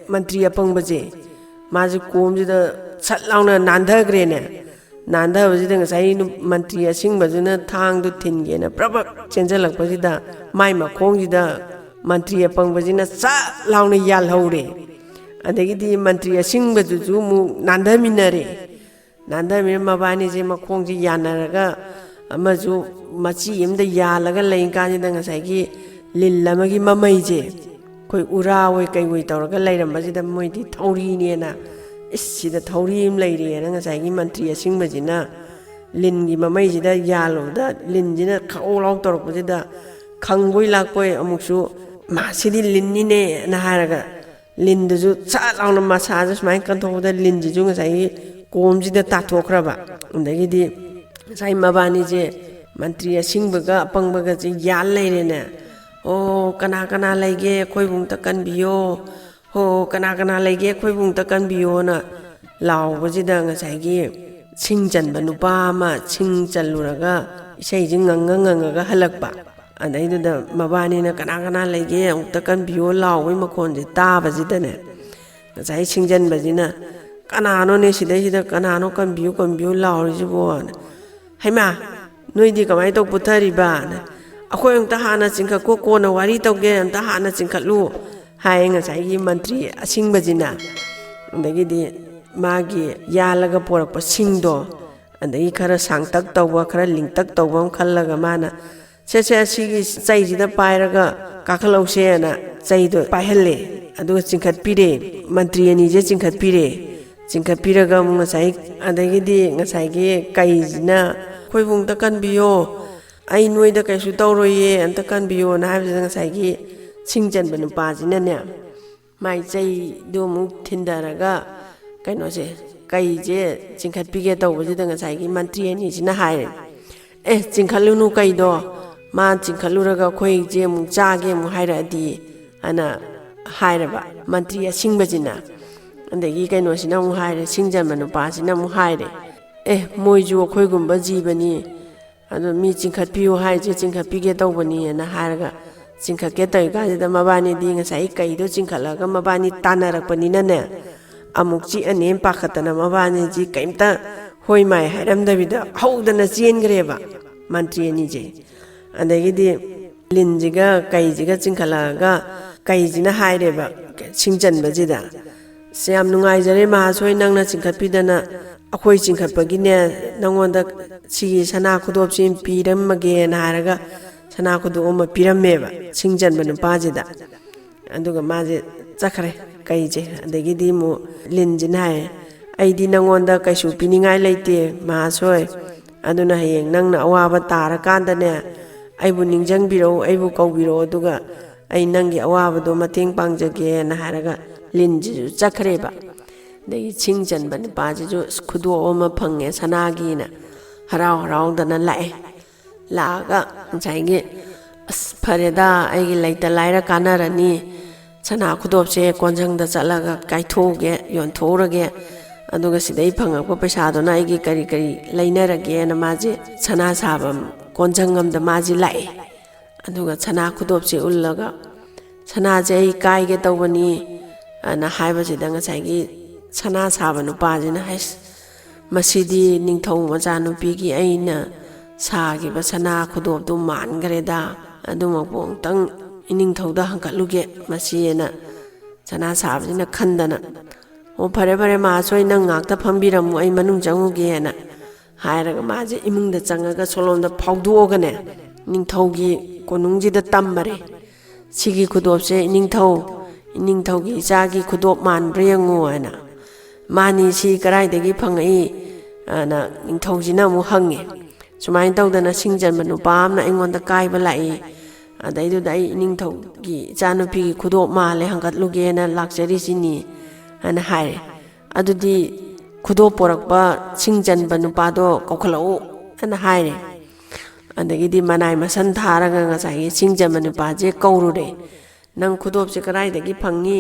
ꯃꯟꯇ꯭ꯔꯤ ꯑꯄꯪꯕꯁꯦ, ꯃꯥꯁꯦ ꯀꯣꯝꯁꯤꯗ ꯁꯠ ꯂꯥꯎꯅ ꯅꯥꯟꯊꯈ꯭ꯔꯦꯅꯦ꯫ ꯅꯥꯟꯊꯕꯁꯤꯗ ꯉꯁꯥꯏ ꯅꯨ-, ꯃꯟꯇ꯭ꯔꯤ ꯑꯁꯤꯡꯕꯗꯨꯅ ꯊꯥꯡꯗꯨ ꯊꯤꯟꯒꯦꯅ ꯄ꯭ꯔꯕꯛ ꯆꯦꯟꯁꯤꯜꯂꯛꯄꯁꯤꯗ ꯃꯥꯏ ꯃꯈꯣꯡꯁꯤꯗ ꯃꯟꯇ꯭ꯔꯤ ꯑꯄꯪꯕꯁꯤꯅ ꯆꯥꯠ ꯂꯥꯎꯅ ꯌꯥꯜꯍꯧꯔꯦ꯫ ꯑꯗꯒꯤꯗꯤ ꯃꯟꯇ꯭ꯔꯤ ꯑꯁꯤꯡꯕꯗꯨꯁꯨ ꯑꯃꯨꯛ ꯅꯥꯟꯊꯃꯤꯟꯅꯔꯦ꯫ ꯅꯥꯟꯊꯃꯤꯟꯅ ꯃꯕꯥꯅꯤꯁꯦ ꯃꯈꯣꯡꯁꯦ ꯌꯥꯟꯅꯔꯒ ꯑꯃꯁꯨ ꯃꯆꯤ ꯑꯃꯗ ꯌꯥꯜꯂꯒ ꯂꯩ ꯀꯥꯟꯁꯤꯗ ꯉꯁꯥꯏꯒꯤ ꯂꯤꯟ ꯑꯃꯒꯤ ꯃꯃꯩꯁꯦ ꯑꯩꯈꯣꯏ ꯎꯔꯥ ꯑꯣꯏ ꯀꯩ ꯑꯣꯏ ꯇꯧꯔꯒ ꯂꯩꯔꯝꯕꯁꯤꯗ ꯃꯣꯏꯗꯤ ꯊꯧꯔꯤꯅꯦꯅ, "ꯏꯁ, ꯁꯤꯗ ꯊꯧꯔꯤ ꯑꯃ ꯂꯩꯔꯦꯅ" ꯉꯁꯥꯏꯒꯤ ꯃꯟꯇ꯭ꯔꯤ ꯑꯁꯤꯡꯕꯁꯤꯅ ꯂꯤꯟꯒꯤ ꯃꯃꯩꯁꯤꯗ ꯌꯥꯜꯂꯨꯕꯗ ꯂꯤꯟꯁꯤꯅ ꯈꯧ ꯂꯥꯎ ꯇꯧꯔꯛꯄꯁꯤꯗ ꯈꯪꯕꯣꯏ ꯂꯥꯛꯄꯣꯏ ꯑꯃꯨꯛꯁꯨ "ꯃꯥ ꯁꯤꯗꯤ ꯂꯤꯟꯅꯤꯅꯦꯅ" ꯍꯥꯏꯔꯒ ꯂꯤꯟꯗꯨꯁꯨ ꯁꯠ ꯂꯥꯎꯅ ꯃꯁꯥꯁꯦ ꯁꯨꯃꯥꯏꯅ ꯀꯟꯊꯣꯛꯄꯗ ꯂꯤꯟꯁꯤꯁꯨ ꯉꯁꯥꯏꯒꯤ ꯀꯣꯝꯁꯤꯗ ꯇꯥꯊꯣꯛꯈ꯭ꯔꯕ꯫ ꯑꯗꯒꯤꯗꯤ ꯉꯁꯥꯏ ꯃꯕꯥꯅꯤꯁꯦ ꯃꯟꯇ꯭ꯔꯤ ꯑꯁꯤꯡꯕꯒ ꯑꯄꯪꯕꯒꯁꯦ ꯌꯥꯜ ꯂꯩꯔꯦꯅꯦ꯫ "ꯑꯣ, ꯀꯅꯥ ꯀꯅꯥ ꯂꯩꯒꯦ? ꯑꯩꯈꯣꯏꯕꯨ ꯑꯝꯇ ꯀꯟꯕꯤꯌꯣ꯫ ꯍꯣ, ꯀꯅꯥ ꯀꯅꯥ ꯂꯩꯒꯦ? ꯑꯩꯈꯣꯏꯕꯨ ꯑꯝꯇ ꯀꯟꯕꯤꯌꯣꯅ" ꯂꯥꯎꯕꯁꯤꯗ ꯉꯁꯥꯏꯒꯤ ꯁꯤꯡ ꯆꯟꯕ ꯅꯨꯄꯥ ꯑꯃ ꯁꯤꯡ ꯆꯜꯂꯨꯔꯒ ꯏꯁꯩꯁꯤ ꯉꯪꯉ ꯉꯪꯉꯒ ꯍꯜꯂꯛꯄ꯫ ꯑꯗꯩꯗꯨꯗ ꯃꯕꯥꯅꯤꯅ "ꯀꯅꯥ ꯀꯅꯥ ꯂꯩꯒꯦ? ꯑꯃꯨꯛꯇ ꯀꯟꯕꯤꯌꯣ" ꯂꯥꯎꯕꯒꯤ ꯃꯈꯣꯟꯁꯦ ꯇꯥꯕꯁꯤꯗꯅꯦ, ꯉꯁꯥꯏ ꯁꯤꯡꯖꯟꯕꯁꯤꯅ "ꯀꯅꯥꯅꯣꯅꯦ ꯁꯤꯗꯩꯁꯤꯗ ꯀꯅꯥꯅꯣ ꯀꯟꯕꯤꯌꯨ ꯀꯟꯕꯤꯌꯨ ꯂꯥꯎꯔꯤꯁꯤꯕꯣꯅ?" "ꯍꯩꯃꯥ, ꯅꯣꯏꯗꯤ ꯀꯃꯥꯏꯅ ꯇꯧ ꯄꯨꯊꯔꯤꯕꯅ?" "ꯑꯩꯈꯣꯏ ꯑꯝꯇ ꯍꯥꯟꯅ ꯆꯤꯡꯈꯠꯀꯣ, ꯀꯣꯟꯅ ꯋꯥꯔꯤ ꯇꯧꯒꯦ, ꯑꯝꯇ ꯍꯥꯟꯅ ꯆꯤꯡꯈꯠꯂꯨ" ꯍꯥꯏꯌꯦ ꯉꯁꯥꯏꯒꯤ ꯃꯟꯇ꯭ꯔꯤ ꯑꯁꯤꯡꯕꯁꯤꯅ꯫ ꯑꯗꯒꯤꯗꯤ ꯃꯥꯒꯤ ꯌꯥꯜꯂꯒ ꯄꯣꯔꯛꯄ ꯁꯤꯡꯗꯣ, ꯑꯗꯒꯤ ꯈꯔ ꯁꯥꯡꯇꯛ ꯇꯧꯕ, ꯈꯔ ꯂꯤꯡꯇꯛ ꯇꯧꯕ ꯑꯃ ꯈꯜꯂꯒ ꯃꯥꯅ "ꯁꯦ, ꯁꯦ, ꯑꯁꯤꯒꯤ ꯆꯩꯁꯤꯗ ꯄꯥꯏꯔꯒ ꯀꯥꯈꯠꯍꯧꯁꯦꯅ" ꯆꯩꯗꯣ ꯄꯥꯏꯍꯜꯂꯦ꯫ ꯑꯗꯨꯒ ꯆꯤꯡꯈꯠꯄꯤꯔꯦ꯫ ꯃꯟꯇ꯭ꯔꯤ ꯑꯅꯤꯁꯦ ꯆꯤꯡꯈꯠꯄꯤꯔꯦ꯫ ꯆꯤꯡꯈꯠꯄꯤꯔꯒ ꯑꯃꯨꯛ ꯉꯁꯥꯏ, ꯑꯗꯒꯤꯗꯤ ꯉꯁꯥꯏꯒꯤ ꯀꯩꯁꯤꯅ "ꯑꯩꯈꯣꯏꯕꯨ ꯑꯝꯇ ꯀꯟꯕꯤꯌꯣ, ꯑꯩ ꯅꯣꯏꯗ ꯀꯩꯁꯨ ꯇꯧꯔꯣꯏꯌꯦ, ꯑꯝꯇ ꯀꯟꯕꯤꯌꯣꯅ" ꯍꯥꯏꯕꯁꯤꯗ ꯉꯁꯥꯏꯒꯤ ꯁꯤꯡ ꯆꯟꯕ ꯅꯨꯄꯥꯁꯤꯅꯅꯦ, ꯃꯥꯏ ꯆꯩꯗꯨ ꯑꯃꯨꯛ ꯊꯤꯟꯊꯔꯒ ꯀꯩꯅꯣꯁꯦ, ꯀꯩꯁꯦ ꯆꯤꯡꯈꯠꯄꯤꯒꯦ ꯇꯧꯕꯁꯤꯗ ꯉꯁꯥꯏꯒꯤ ꯃꯟꯇ꯭ꯔꯤ ꯑꯅꯤꯁꯤꯅ ꯍꯥꯏꯔꯦ, "ꯑꯦ, ꯆꯤꯡꯈꯠꯂꯨꯅꯨ ꯀꯩꯗꯣ, ꯃꯥ ꯆꯤꯡꯈꯠꯂꯨꯔꯒ ꯑꯩꯈꯣꯏꯁꯦ ꯑꯃꯨꯛ ꯆꯥꯒꯦ ꯑꯃꯨꯛ ꯍꯥꯏꯔꯛꯑꯗꯤ" ꯑꯅ ꯍꯥꯏꯔꯕ ꯃꯟꯇ꯭ꯔꯤ ꯑꯁꯤꯡꯕꯁꯤꯅ꯫ ꯑꯗꯒꯤ ꯀꯩꯅꯣꯁꯤꯅ ꯑꯃꯨꯛ ꯍꯥꯏꯔꯦ, ꯁꯤꯡꯖꯟꯕ ꯅꯨꯄꯥꯁꯤꯅ ꯑꯃꯨꯛ ꯍꯥꯏꯔꯦ, "ꯑꯦ, ꯃꯣꯏꯁꯨ ꯑꯩꯈꯣꯏꯒꯨꯝꯕ ꯖꯤꯕꯅꯤ, ꯑꯗꯣ ꯃꯤ ꯆꯤꯡꯈꯠꯄꯤꯌꯨ ꯍꯥꯏꯁꯦ ꯆꯤꯡꯈꯠꯄꯤꯒꯦ ꯇꯧꯕꯅꯤꯅ" ꯍꯥꯏꯔꯒ ꯆꯤꯡꯈꯠꯀꯦ ꯇꯧꯔꯤꯀꯥꯟꯁꯤꯗ ꯃꯕꯥꯅꯤꯗꯤ ꯉꯁꯥꯏ ꯀꯩꯗꯣ ꯆꯤꯡꯈꯠꯂꯒ ꯃꯕꯥꯅꯤ ꯇꯥꯟꯅꯔꯛꯄꯅꯤꯅꯅꯦ, ꯑꯃꯨꯛ ꯆꯤꯛꯑꯅꯦꯅ ꯄꯥꯈꯠꯇꯅ ꯃꯕꯥꯅꯤꯁꯤ ꯀꯩꯝꯇ ꯍꯣꯏ ꯃꯥꯏ ꯍꯥꯏꯔꯝꯗꯕꯤꯗ ꯍꯧꯗꯅ ꯆꯦꯟꯈ꯭ꯔꯦꯕ ꯃꯟꯇ꯭ꯔꯤ ꯑꯅꯤꯁꯦ꯫ ꯑꯗꯒꯤꯗꯤ ꯂꯤꯟꯁꯤꯒ ꯀꯩꯁꯤꯒ ꯆꯤꯡꯈꯠꯂꯛꯑꯒ ꯀꯩꯁꯤꯅ ꯍꯥꯏꯔꯦꯕ ꯁꯤꯡꯆꯟꯕꯁꯤꯗ, "ꯑꯁ, ꯌꯥꯝ ꯅꯨꯡꯉꯥꯏꯖꯔꯦ ꯃꯍꯥꯁꯣꯏ, ꯅꯪꯅ ꯆꯤꯡꯈꯠꯄꯤꯗꯅ, ꯑꯩꯈꯣꯏ ꯆꯤꯡꯈꯠꯄꯒꯤꯅꯦ ꯅꯪꯉꯣꯟꯗ ꯁꯤꯒꯤ ꯁꯅꯥ ꯈꯨꯗꯣꯞꯁꯤ ꯄꯤꯔꯝꯃꯒꯦꯅ" ꯍꯥꯏꯔꯒ ꯁꯅꯥ ꯈꯨꯗꯣꯞ ꯑꯃ ꯄꯤꯔꯝꯃꯦꯕ ꯁꯤꯡꯆꯟꯕ ꯅꯨꯄꯥꯁꯤꯗ꯫ ꯑꯗꯨꯒ ꯃꯥꯁꯦ ꯆꯠꯈ꯭ꯔꯦ ꯀꯩꯁꯦ꯫ ꯑꯗꯒꯤꯗꯤ ꯑꯃꯨꯛ ꯂꯤꯟꯁꯤꯅ ꯍꯥꯏꯌꯦ, "ꯑꯩꯗꯤ ꯅꯪꯉꯣꯟꯗ ꯀꯩꯁꯨ ꯄꯤꯅꯤꯡꯉꯥꯏ ꯂꯩꯇꯦ ꯃꯍꯥꯁꯣꯏ, ꯑꯗꯨꯅ ꯍꯌꯦꯡ ꯅꯪꯅ ꯑꯋꯥꯕ ꯇꯥꯔꯀꯥꯟꯗꯅꯦ ꯑꯩꯕꯨ ꯅꯤꯡꯁꯤꯡꯕꯤꯔꯛꯎ, ꯑꯩꯕꯨ ꯀꯧꯕꯤꯔꯛꯑꯣ, ꯑꯗꯨꯒ ꯑꯩ ꯅꯪꯒꯤ ꯑꯋꯥꯕꯗꯣ ꯃꯇꯦꯡ ꯄꯥꯡꯖꯒꯦꯅ" ꯍꯥꯏꯔꯒ ꯂꯤꯟꯁꯤꯁꯨ ꯆꯠꯈ꯭ꯔꯦꯕ꯫ ꯑꯗꯒꯤ ꯁꯤꯡ ꯆꯟꯕ ꯅꯨꯄꯥꯁꯤꯁꯨ, "ꯑꯁ, ꯈꯨꯗꯣꯞ ꯑꯃ ꯐꯪꯉꯦ ꯁꯅꯥꯒꯤꯅ" ꯍꯔꯥꯎ ꯍꯔꯥꯎꯗꯅ ꯂꯥꯛꯑꯦ꯫ ꯂꯥꯛꯑꯒ ꯉꯁꯥꯏꯒꯤ, "ꯑꯁ, ꯐꯔꯦꯗ, ꯑꯩꯒꯤ ꯂꯩꯇ ꯂꯥꯏꯔ ꯀꯥꯟꯅꯔꯅꯤ, ꯁꯅꯥ ꯈꯨꯗꯣꯞꯁꯦ ꯀꯣꯟꯖꯪꯗ ꯆꯠꯂꯒ ꯀꯥꯏꯊꯣꯛꯎꯒꯦ, ꯌꯣꯟꯊꯣꯛꯎꯔꯒꯦ, ꯑꯗꯨꯒ ꯁꯤꯗꯩ ꯐꯪꯉꯛꯄ ꯄꯩꯁꯥꯗꯨꯅ ꯑꯩꯒꯤ ꯀꯔꯤ ꯀꯔꯤ ꯂꯩꯅꯔꯒꯦꯅ" ꯃꯥꯁꯦ ꯁꯅꯥ ꯁꯥꯕ ꯀꯣꯟꯖꯪ ꯑꯃꯗ ꯃꯥꯁꯦ ꯂꯥꯛꯑꯦ꯫ ꯑꯗꯨꯒ ꯁꯅꯥ ꯈꯨꯗꯣꯞꯁꯦ ꯎꯜꯂꯒ, "ꯁꯅꯥꯁꯦ ꯑꯩ ꯀꯥꯏꯒꯦ ꯇꯧꯕꯅꯤ" ꯑꯅ ꯍꯥꯏꯕꯁꯤꯗ ꯉꯁꯥꯏꯒꯤ ꯁꯅꯥ ꯁꯥꯕ ꯅꯨꯄꯥꯁꯤꯅ ꯍꯥꯏꯁ, "ꯃꯁꯤꯗꯤ ꯅꯤꯡꯊꯧ ꯃꯆꯥꯅꯨꯄꯤꯒꯤ ꯑꯩꯅ ꯁꯥꯈꯤꯕ ꯁꯅꯥ ꯈꯨꯗꯣꯞꯇꯨ ꯃꯥꯟꯈ꯭ꯔꯦꯗ, ꯑꯗꯨꯃꯛꯄꯨ ꯑꯃꯨꯛꯇꯪ ꯏꯅꯤꯡꯊꯧꯗ ꯍꯪꯒꯠꯂꯨꯒꯦ ꯃꯁꯤꯅ" ꯁꯅꯥ ꯁꯥꯕꯁꯤꯅ ꯈꯟꯗꯅ, "ꯑꯣ, ꯐꯔꯦ ꯐꯔꯦ, ꯃꯍꯥꯁꯣꯏ, ꯅꯪ ꯉꯥꯛꯇ ꯐꯝꯕꯤꯔꯝꯃꯨ, ꯑꯩ ꯃꯅꯨꯡ ꯆꯪꯉꯨꯒꯦꯅ" ꯍꯥꯏꯔꯒ ꯃꯥꯁꯦ ꯏꯃꯨꯡꯗ ꯆꯪꯉꯒ ꯁꯣꯂꯣꯝꯗ ꯐꯥꯎꯗꯣꯛꯑꯒꯅꯦ, ꯅꯤꯡꯊꯧꯒꯤ ꯀꯣꯅꯨꯡꯁꯤꯗ ꯇꯝꯃꯔꯦ꯫ "ꯁꯤꯒꯤ ꯈꯨꯗꯣꯞꯁꯦ ꯏꯅꯤꯡꯊꯧ, ꯏꯅꯤꯡꯊꯧꯒꯤ ꯏꯆꯥꯒꯤ ꯈꯨꯗꯣꯞ ꯃꯥꯟꯕ꯭ꯔꯥ ꯌꯦꯡꯉꯨ" ꯍꯥꯏꯅ꯫ "ꯃꯥꯅꯤ, ꯁꯤ ꯀꯗꯥꯏꯗꯒꯤ ꯐꯪꯉꯛꯏ?" ꯑꯅ ꯅꯤꯡꯊꯧꯁꯤꯅ ꯑꯃꯨꯛ ꯍꯪꯉꯦ꯫ "ꯁꯨꯃꯥꯏꯅ ꯇꯧꯗꯅ ꯁꯤꯡ ꯆꯟꯕ ꯅꯨꯄꯥ ꯑꯃꯅ ꯑꯩꯉꯣꯟꯗ ꯀꯥꯏꯕ ꯂꯥꯛꯏ, ꯑꯗꯩꯗꯨꯗ ꯑꯩ ꯏꯅꯤꯡꯊꯧꯒꯤ ꯏꯆꯥꯅꯨꯄꯤꯒꯤ ꯈꯨꯗꯣꯞ ꯃꯥꯜꯂꯦ, ꯍꯪꯒꯠꯂꯨꯒꯦꯅ ꯂꯥꯛꯆꯔꯤꯁꯤꯅꯤ" ꯍꯥꯏꯅ ꯍꯥꯏꯔꯦ꯫ "ꯑꯗꯨꯗꯤ ꯈꯨꯗꯣꯞ ꯄꯣꯔꯛꯄ ꯁꯤꯡ ꯆꯟꯕ ꯅꯨꯄꯥꯗꯣ ꯀꯧꯈꯠꯂꯛꯎ" ꯍꯥꯏꯅ ꯍꯥꯏꯔꯦ꯫ ꯑꯗꯒꯤꯗꯤ ꯃꯅꯥꯏ ꯃꯁꯟ ꯊꯥꯔꯒ ꯉꯁꯥꯏꯒꯤ ꯁꯤꯡ ꯆꯟꯕ ꯅꯨꯄꯥꯁꯦ ꯀꯧꯔꯨꯔꯦ꯫ "ꯅꯪ ꯈꯨꯗꯣꯞꯁꯦ ꯀꯗꯥꯏꯗꯒꯤ ꯐꯪꯉꯤ?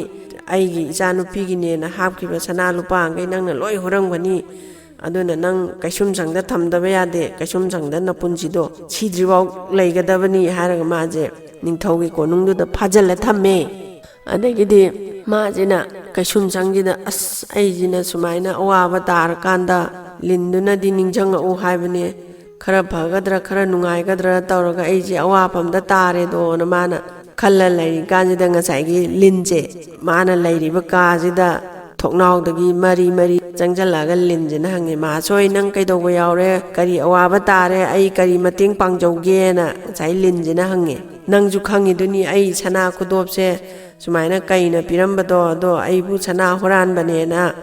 ꯑꯩꯒꯤ ꯏꯆꯥꯅꯨꯄꯤꯒꯤꯅꯦꯅ ꯍꯥꯞꯈꯤꯕ ꯁꯅꯥ ꯂꯨꯄꯥꯈꯩ ꯅꯪꯅ ꯂꯣꯏ ꯍꯨꯔꯝꯒꯅꯤ꯫ ꯑꯗꯨꯅ ꯅꯪ ꯀꯩꯁꯨꯝꯁꯪꯗ ꯊꯝꯗꯕ ꯌꯥꯗꯦ, ꯀꯩꯁꯨꯝꯁꯪꯗ ꯅꯄꯨꯟꯁꯤꯗꯣ ꯁꯤꯗ꯭ꯔꯤꯐꯥꯎ ꯂꯩꯒꯗꯕꯅꯤ" ꯍꯥꯏꯔꯒ ꯃꯥꯁꯦ ꯅꯤꯡꯊꯧꯒꯤ ꯀꯣꯅꯨꯡꯗꯨꯗ ꯐꯥꯖꯤꯜꯂ ꯊꯝꯃꯦ꯫ ꯑꯗꯒꯤꯗꯤ ꯃꯥꯁꯤꯅ ꯀꯩꯁꯨꯝꯁꯪꯁꯤꯗ, "ꯑꯁ, ꯑꯩꯁꯤꯅ ꯁꯨꯃꯥꯏꯅ ꯑꯋꯥꯕ ꯇꯥꯔꯀꯥꯟꯗ ꯂꯤꯟꯗꯨꯅꯗꯤ ꯅꯤꯡꯁꯤꯡꯉꯛꯎ ꯍꯥꯏꯕꯅꯦ, ꯈꯔ ꯐꯒꯗ꯭ꯔꯥ ꯈꯔ ꯅꯨꯡꯉꯥꯏꯒꯗ꯭ꯔꯥ ꯇꯧꯔꯒ ꯑꯩꯁꯦ ꯑꯋꯥꯐꯝꯗ ꯇꯥꯔꯦꯗꯣꯅ ꯃꯥꯅ ꯈꯜꯂ ꯂꯩꯔꯤꯀꯥꯟꯁꯤꯗ ꯉꯁꯥꯏꯒꯤ ꯂꯤꯟꯁꯦ ꯃꯥꯅ ꯂꯩꯔꯤꯕ ꯀꯥꯁꯤꯗ ꯊꯣꯡꯅꯥꯎꯗꯒꯤ ꯃꯔꯤ ꯃꯔꯤ ꯆꯪꯁꯤꯜꯂꯛꯑꯒ ꯂꯤꯟꯁꯤꯅ ꯍꯪꯉꯦ, "ꯃꯍꯥꯁꯣꯏ, ꯅꯪ ꯀꯩꯗꯧꯕ ꯌꯥꯎꯔꯦ? ꯀꯔꯤ ꯑꯋꯥꯕ ꯇꯥꯔꯦ? ꯑꯩ ꯀꯔꯤ ꯃꯇꯦꯡ ꯄꯥꯡꯖꯧꯒꯦꯅ?" ꯉꯁꯥꯏ ꯂꯤꯟꯁꯤꯅ ꯍꯪꯉꯦ꯫ "ꯅꯪꯁꯨ ꯈꯪꯉꯤꯗꯨꯅꯤ, ꯑꯩ ꯁꯅꯥ ꯈꯨꯗꯣꯞꯁꯦ ꯁꯨꯃꯥꯏꯅ ꯀꯩꯅ ꯄꯤꯔꯝꯕꯗꯣ, ꯑꯗꯣ ꯑꯩꯕꯨ ꯁꯅꯥ ꯍꯨꯔꯥꯟꯕꯅꯦꯅ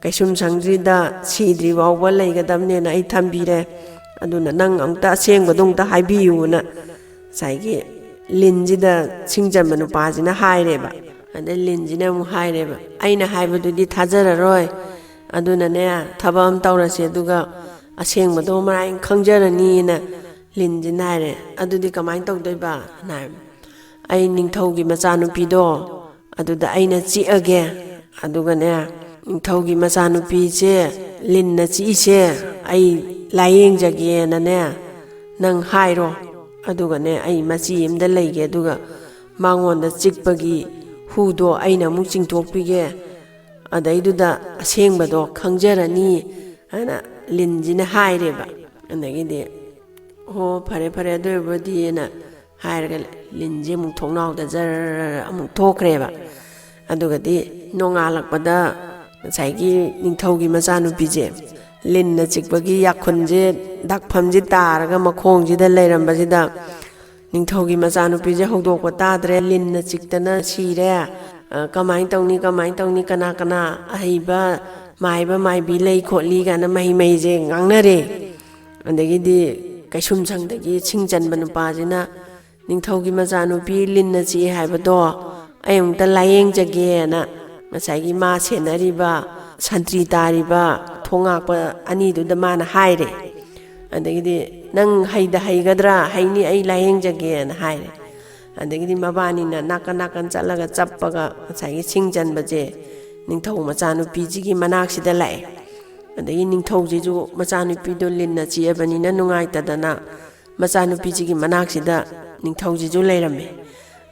ꯀꯩꯁꯨꯝ ꯁꯪꯗ꯭ꯔꯤꯗ ꯁꯤꯗ꯭ꯔꯤ ꯐꯥꯎꯕ ꯂꯩꯒꯗꯕꯅꯦꯅ ꯑꯩ ꯊꯝꯕꯤꯔꯦ꯫ ꯑꯗꯨꯅ ꯅꯪ ꯑꯃꯨꯛꯇ ꯑꯁꯦꯡꯕꯗꯣ ꯑꯃꯨꯛꯇ ꯍꯥꯏꯕꯤꯌꯨꯅ" ꯉꯁꯥꯏꯒꯤ ꯂꯤꯟꯁꯤꯗ ꯁꯤꯡ ꯆꯟꯕ ꯅꯨꯄꯥꯁꯤꯅ ꯍꯥꯏꯔꯦꯕ꯫ ꯑꯗꯩ ꯂꯤꯟꯁꯤꯅ ꯑꯃꯨꯛ ꯍꯥꯏꯔꯦꯕ, "ꯑꯩꯅ ꯍꯥꯏꯕꯗꯨꯗꯤ ꯊꯥꯖꯔꯔꯣꯏ, ꯑꯗꯨꯅꯅꯦ, ꯊꯕꯛ ꯑꯃ ꯇꯧꯔꯁꯦ, ꯑꯗꯨꯒ ꯑꯁꯦꯡꯕꯗꯣ ꯃꯔꯥꯏꯅ ꯈꯪꯖꯔꯅꯤꯅ" ꯂꯤꯟꯁꯤꯅ ꯍꯥꯏꯔꯦ꯫ "ꯑꯗꯨꯗꯤ ꯀꯃꯥꯏꯅ ꯇꯧꯗꯣꯏꯕ?" ꯍꯥꯏ꯫ "ꯑꯩ ꯅꯤꯡꯊꯧꯒꯤ ꯃꯆꯥꯅꯨꯄꯤꯗꯣ ꯑꯗꯨꯗ ꯑꯩꯅ ꯆꯤꯛꯑꯒꯦ, ꯑꯗꯨꯒꯅꯦ, ꯅꯤꯡꯊꯧꯒꯤ ꯃꯆꯥꯅꯨꯄꯤꯁꯦ ꯂꯤꯟꯅ ꯆꯤꯛꯏꯁꯦ ꯑꯩ ꯂꯥꯏꯌꯦꯡꯖꯒꯦꯅꯅꯦ ꯅꯪ ꯍꯥꯏꯔꯣ, ꯑꯗꯨꯒꯅꯦ ꯑꯩ ꯃꯆꯤ ꯑꯃꯗ ꯂꯩꯒꯦ, ꯑꯗꯨꯒ ꯃꯉꯣꯟꯗ ꯆꯤꯛꯄꯒꯤ ꯍꯨꯗꯣ ꯑꯩꯅ ꯑꯃꯨꯛ ꯆꯤꯡꯊꯣꯛꯄꯤꯒꯦ, ꯑꯗꯩꯗꯨꯗ ꯑꯁꯦꯡꯕꯗꯣ ꯈꯪꯖꯔꯅꯤ" ꯍꯥꯏꯅ ꯂꯤꯟꯁꯤꯅ ꯍꯥꯏꯔꯦꯕ꯫ ꯑꯗꯒꯤꯗꯤ, "ꯍꯣ, ꯐꯔꯦ ꯐꯔꯦ, ꯑꯗꯨ ꯑꯣꯏꯔꯕꯗꯤꯅ" ꯍꯥꯏꯔꯒ ꯂꯤꯟꯁꯦ ꯑꯃꯨꯛ ꯊꯣꯡꯅꯥꯎꯗ ꯖꯔ ꯑꯃꯨꯛ ꯊꯣꯛꯈ꯭ꯔꯦꯕ꯫ ꯑꯗꯨꯒꯗꯤ ꯅꯣꯡꯉꯥꯜꯂꯛꯄꯗ ꯉꯁꯥꯏꯒꯤ ꯅꯤꯡꯊꯧꯒꯤ ꯃꯆꯥꯅꯨꯄꯤꯁꯦ ꯂꯤꯟꯅ ꯆꯤꯛꯄꯒꯤ ꯌꯥꯈꯨꯟꯁꯦ, ꯗꯥꯛꯐꯝꯁꯦ ꯇꯥꯔꯒ ꯃꯈꯣꯡꯁꯤꯗ ꯂꯩꯔꯝꯕꯁꯤꯗ, ꯅꯤꯡꯊꯧꯒꯤ ꯃꯆꯥꯅꯨꯄꯤꯁꯦ ꯍꯧꯗꯣꯛꯄ ꯇꯥꯗ꯭ꯔꯦ, ꯂꯤꯟꯅ ꯆꯤꯛꯇꯅ ꯁꯤꯔꯦ꯫ ꯑ, ꯀꯃꯥꯏꯅ ꯇꯧꯅꯤ, ꯀꯃꯥꯏꯅ ꯇꯧꯅꯤ, ꯀꯅꯥ ꯀꯅꯥ ꯑꯍꯩꯕ ꯃꯥꯏꯕ ꯃꯥꯏꯕꯤ ꯂꯩ ꯈꯣꯠꯂꯤ ꯀꯥꯏꯅ ꯃꯍꯩ ꯃꯍꯩꯁꯦ ꯉꯥꯡꯅꯔꯦ꯫ ꯑꯗꯒꯤꯗꯤ ꯀꯩꯁꯨꯝꯁꯪꯗꯒꯤ ꯁꯤꯡ ꯆꯟꯕ ꯅꯨꯄꯥꯁꯤꯅ, "ꯅꯤꯡꯊꯧꯒꯤ ꯃꯆꯥꯅꯨꯄꯤ ꯂꯤꯟꯅ ꯆꯤꯛꯑꯦ ꯍꯥꯏꯕꯗꯣ ꯑꯩ ꯑꯃꯨꯛꯇ ꯂꯥꯏꯌꯦꯡꯖꯒꯦꯅ" ꯉꯁꯥꯏꯒꯤ ꯃꯥ ꯁꯦꯟꯅꯔꯤꯕ, ꯁꯟꯇ꯭ꯔꯤ ꯇꯥꯔꯤꯕ, ꯊꯣꯡ ꯉꯥꯛꯄ ꯑꯅꯤꯗꯨꯗ ꯃꯥꯅ ꯍꯥꯏꯔꯦ꯫ ꯑꯗꯒꯤꯗꯤ, "ꯅꯪ ꯍꯩꯗ ꯍꯩꯒꯗ꯭ꯔꯥ? ꯍꯩꯅꯤ, ꯑꯩ ꯂꯥꯏꯌꯦꯡꯖꯒꯦꯅ" ꯍꯥꯏꯔꯦ꯫ ꯑꯗꯒꯤꯗꯤ ꯃꯕꯥꯅꯤꯅ ꯅꯥꯀꯟ ꯅꯥꯀꯟ ꯆꯠꯂꯒ ꯆꯞꯄꯒ ꯉꯁꯥꯏꯒꯤ ꯁꯤꯡ ꯆꯟꯕꯁꯦ ꯅꯤꯡꯊꯧ ꯃꯆꯥꯅꯨꯄꯤꯁꯤꯒꯤ ꯃꯅꯥꯛꯁꯤꯗ ꯂꯥꯛꯑꯦ꯫ ꯑꯗꯒꯤ ꯅꯤꯡꯊꯧꯁꯤꯁꯨ ꯃꯆꯥꯅꯨꯄꯤꯗꯣ ꯂꯤꯟꯅ ꯆꯤꯛꯑꯕꯅꯤꯅ ꯅꯨꯡꯉꯥꯏꯇꯗꯅ ꯃꯆꯥꯅꯨꯄꯤꯁꯤꯒꯤ ꯃꯅꯥꯛꯁꯤꯗ ꯅꯤꯡꯊꯧꯁꯤꯁꯨ ꯂꯩꯔꯝꯃꯦ꯫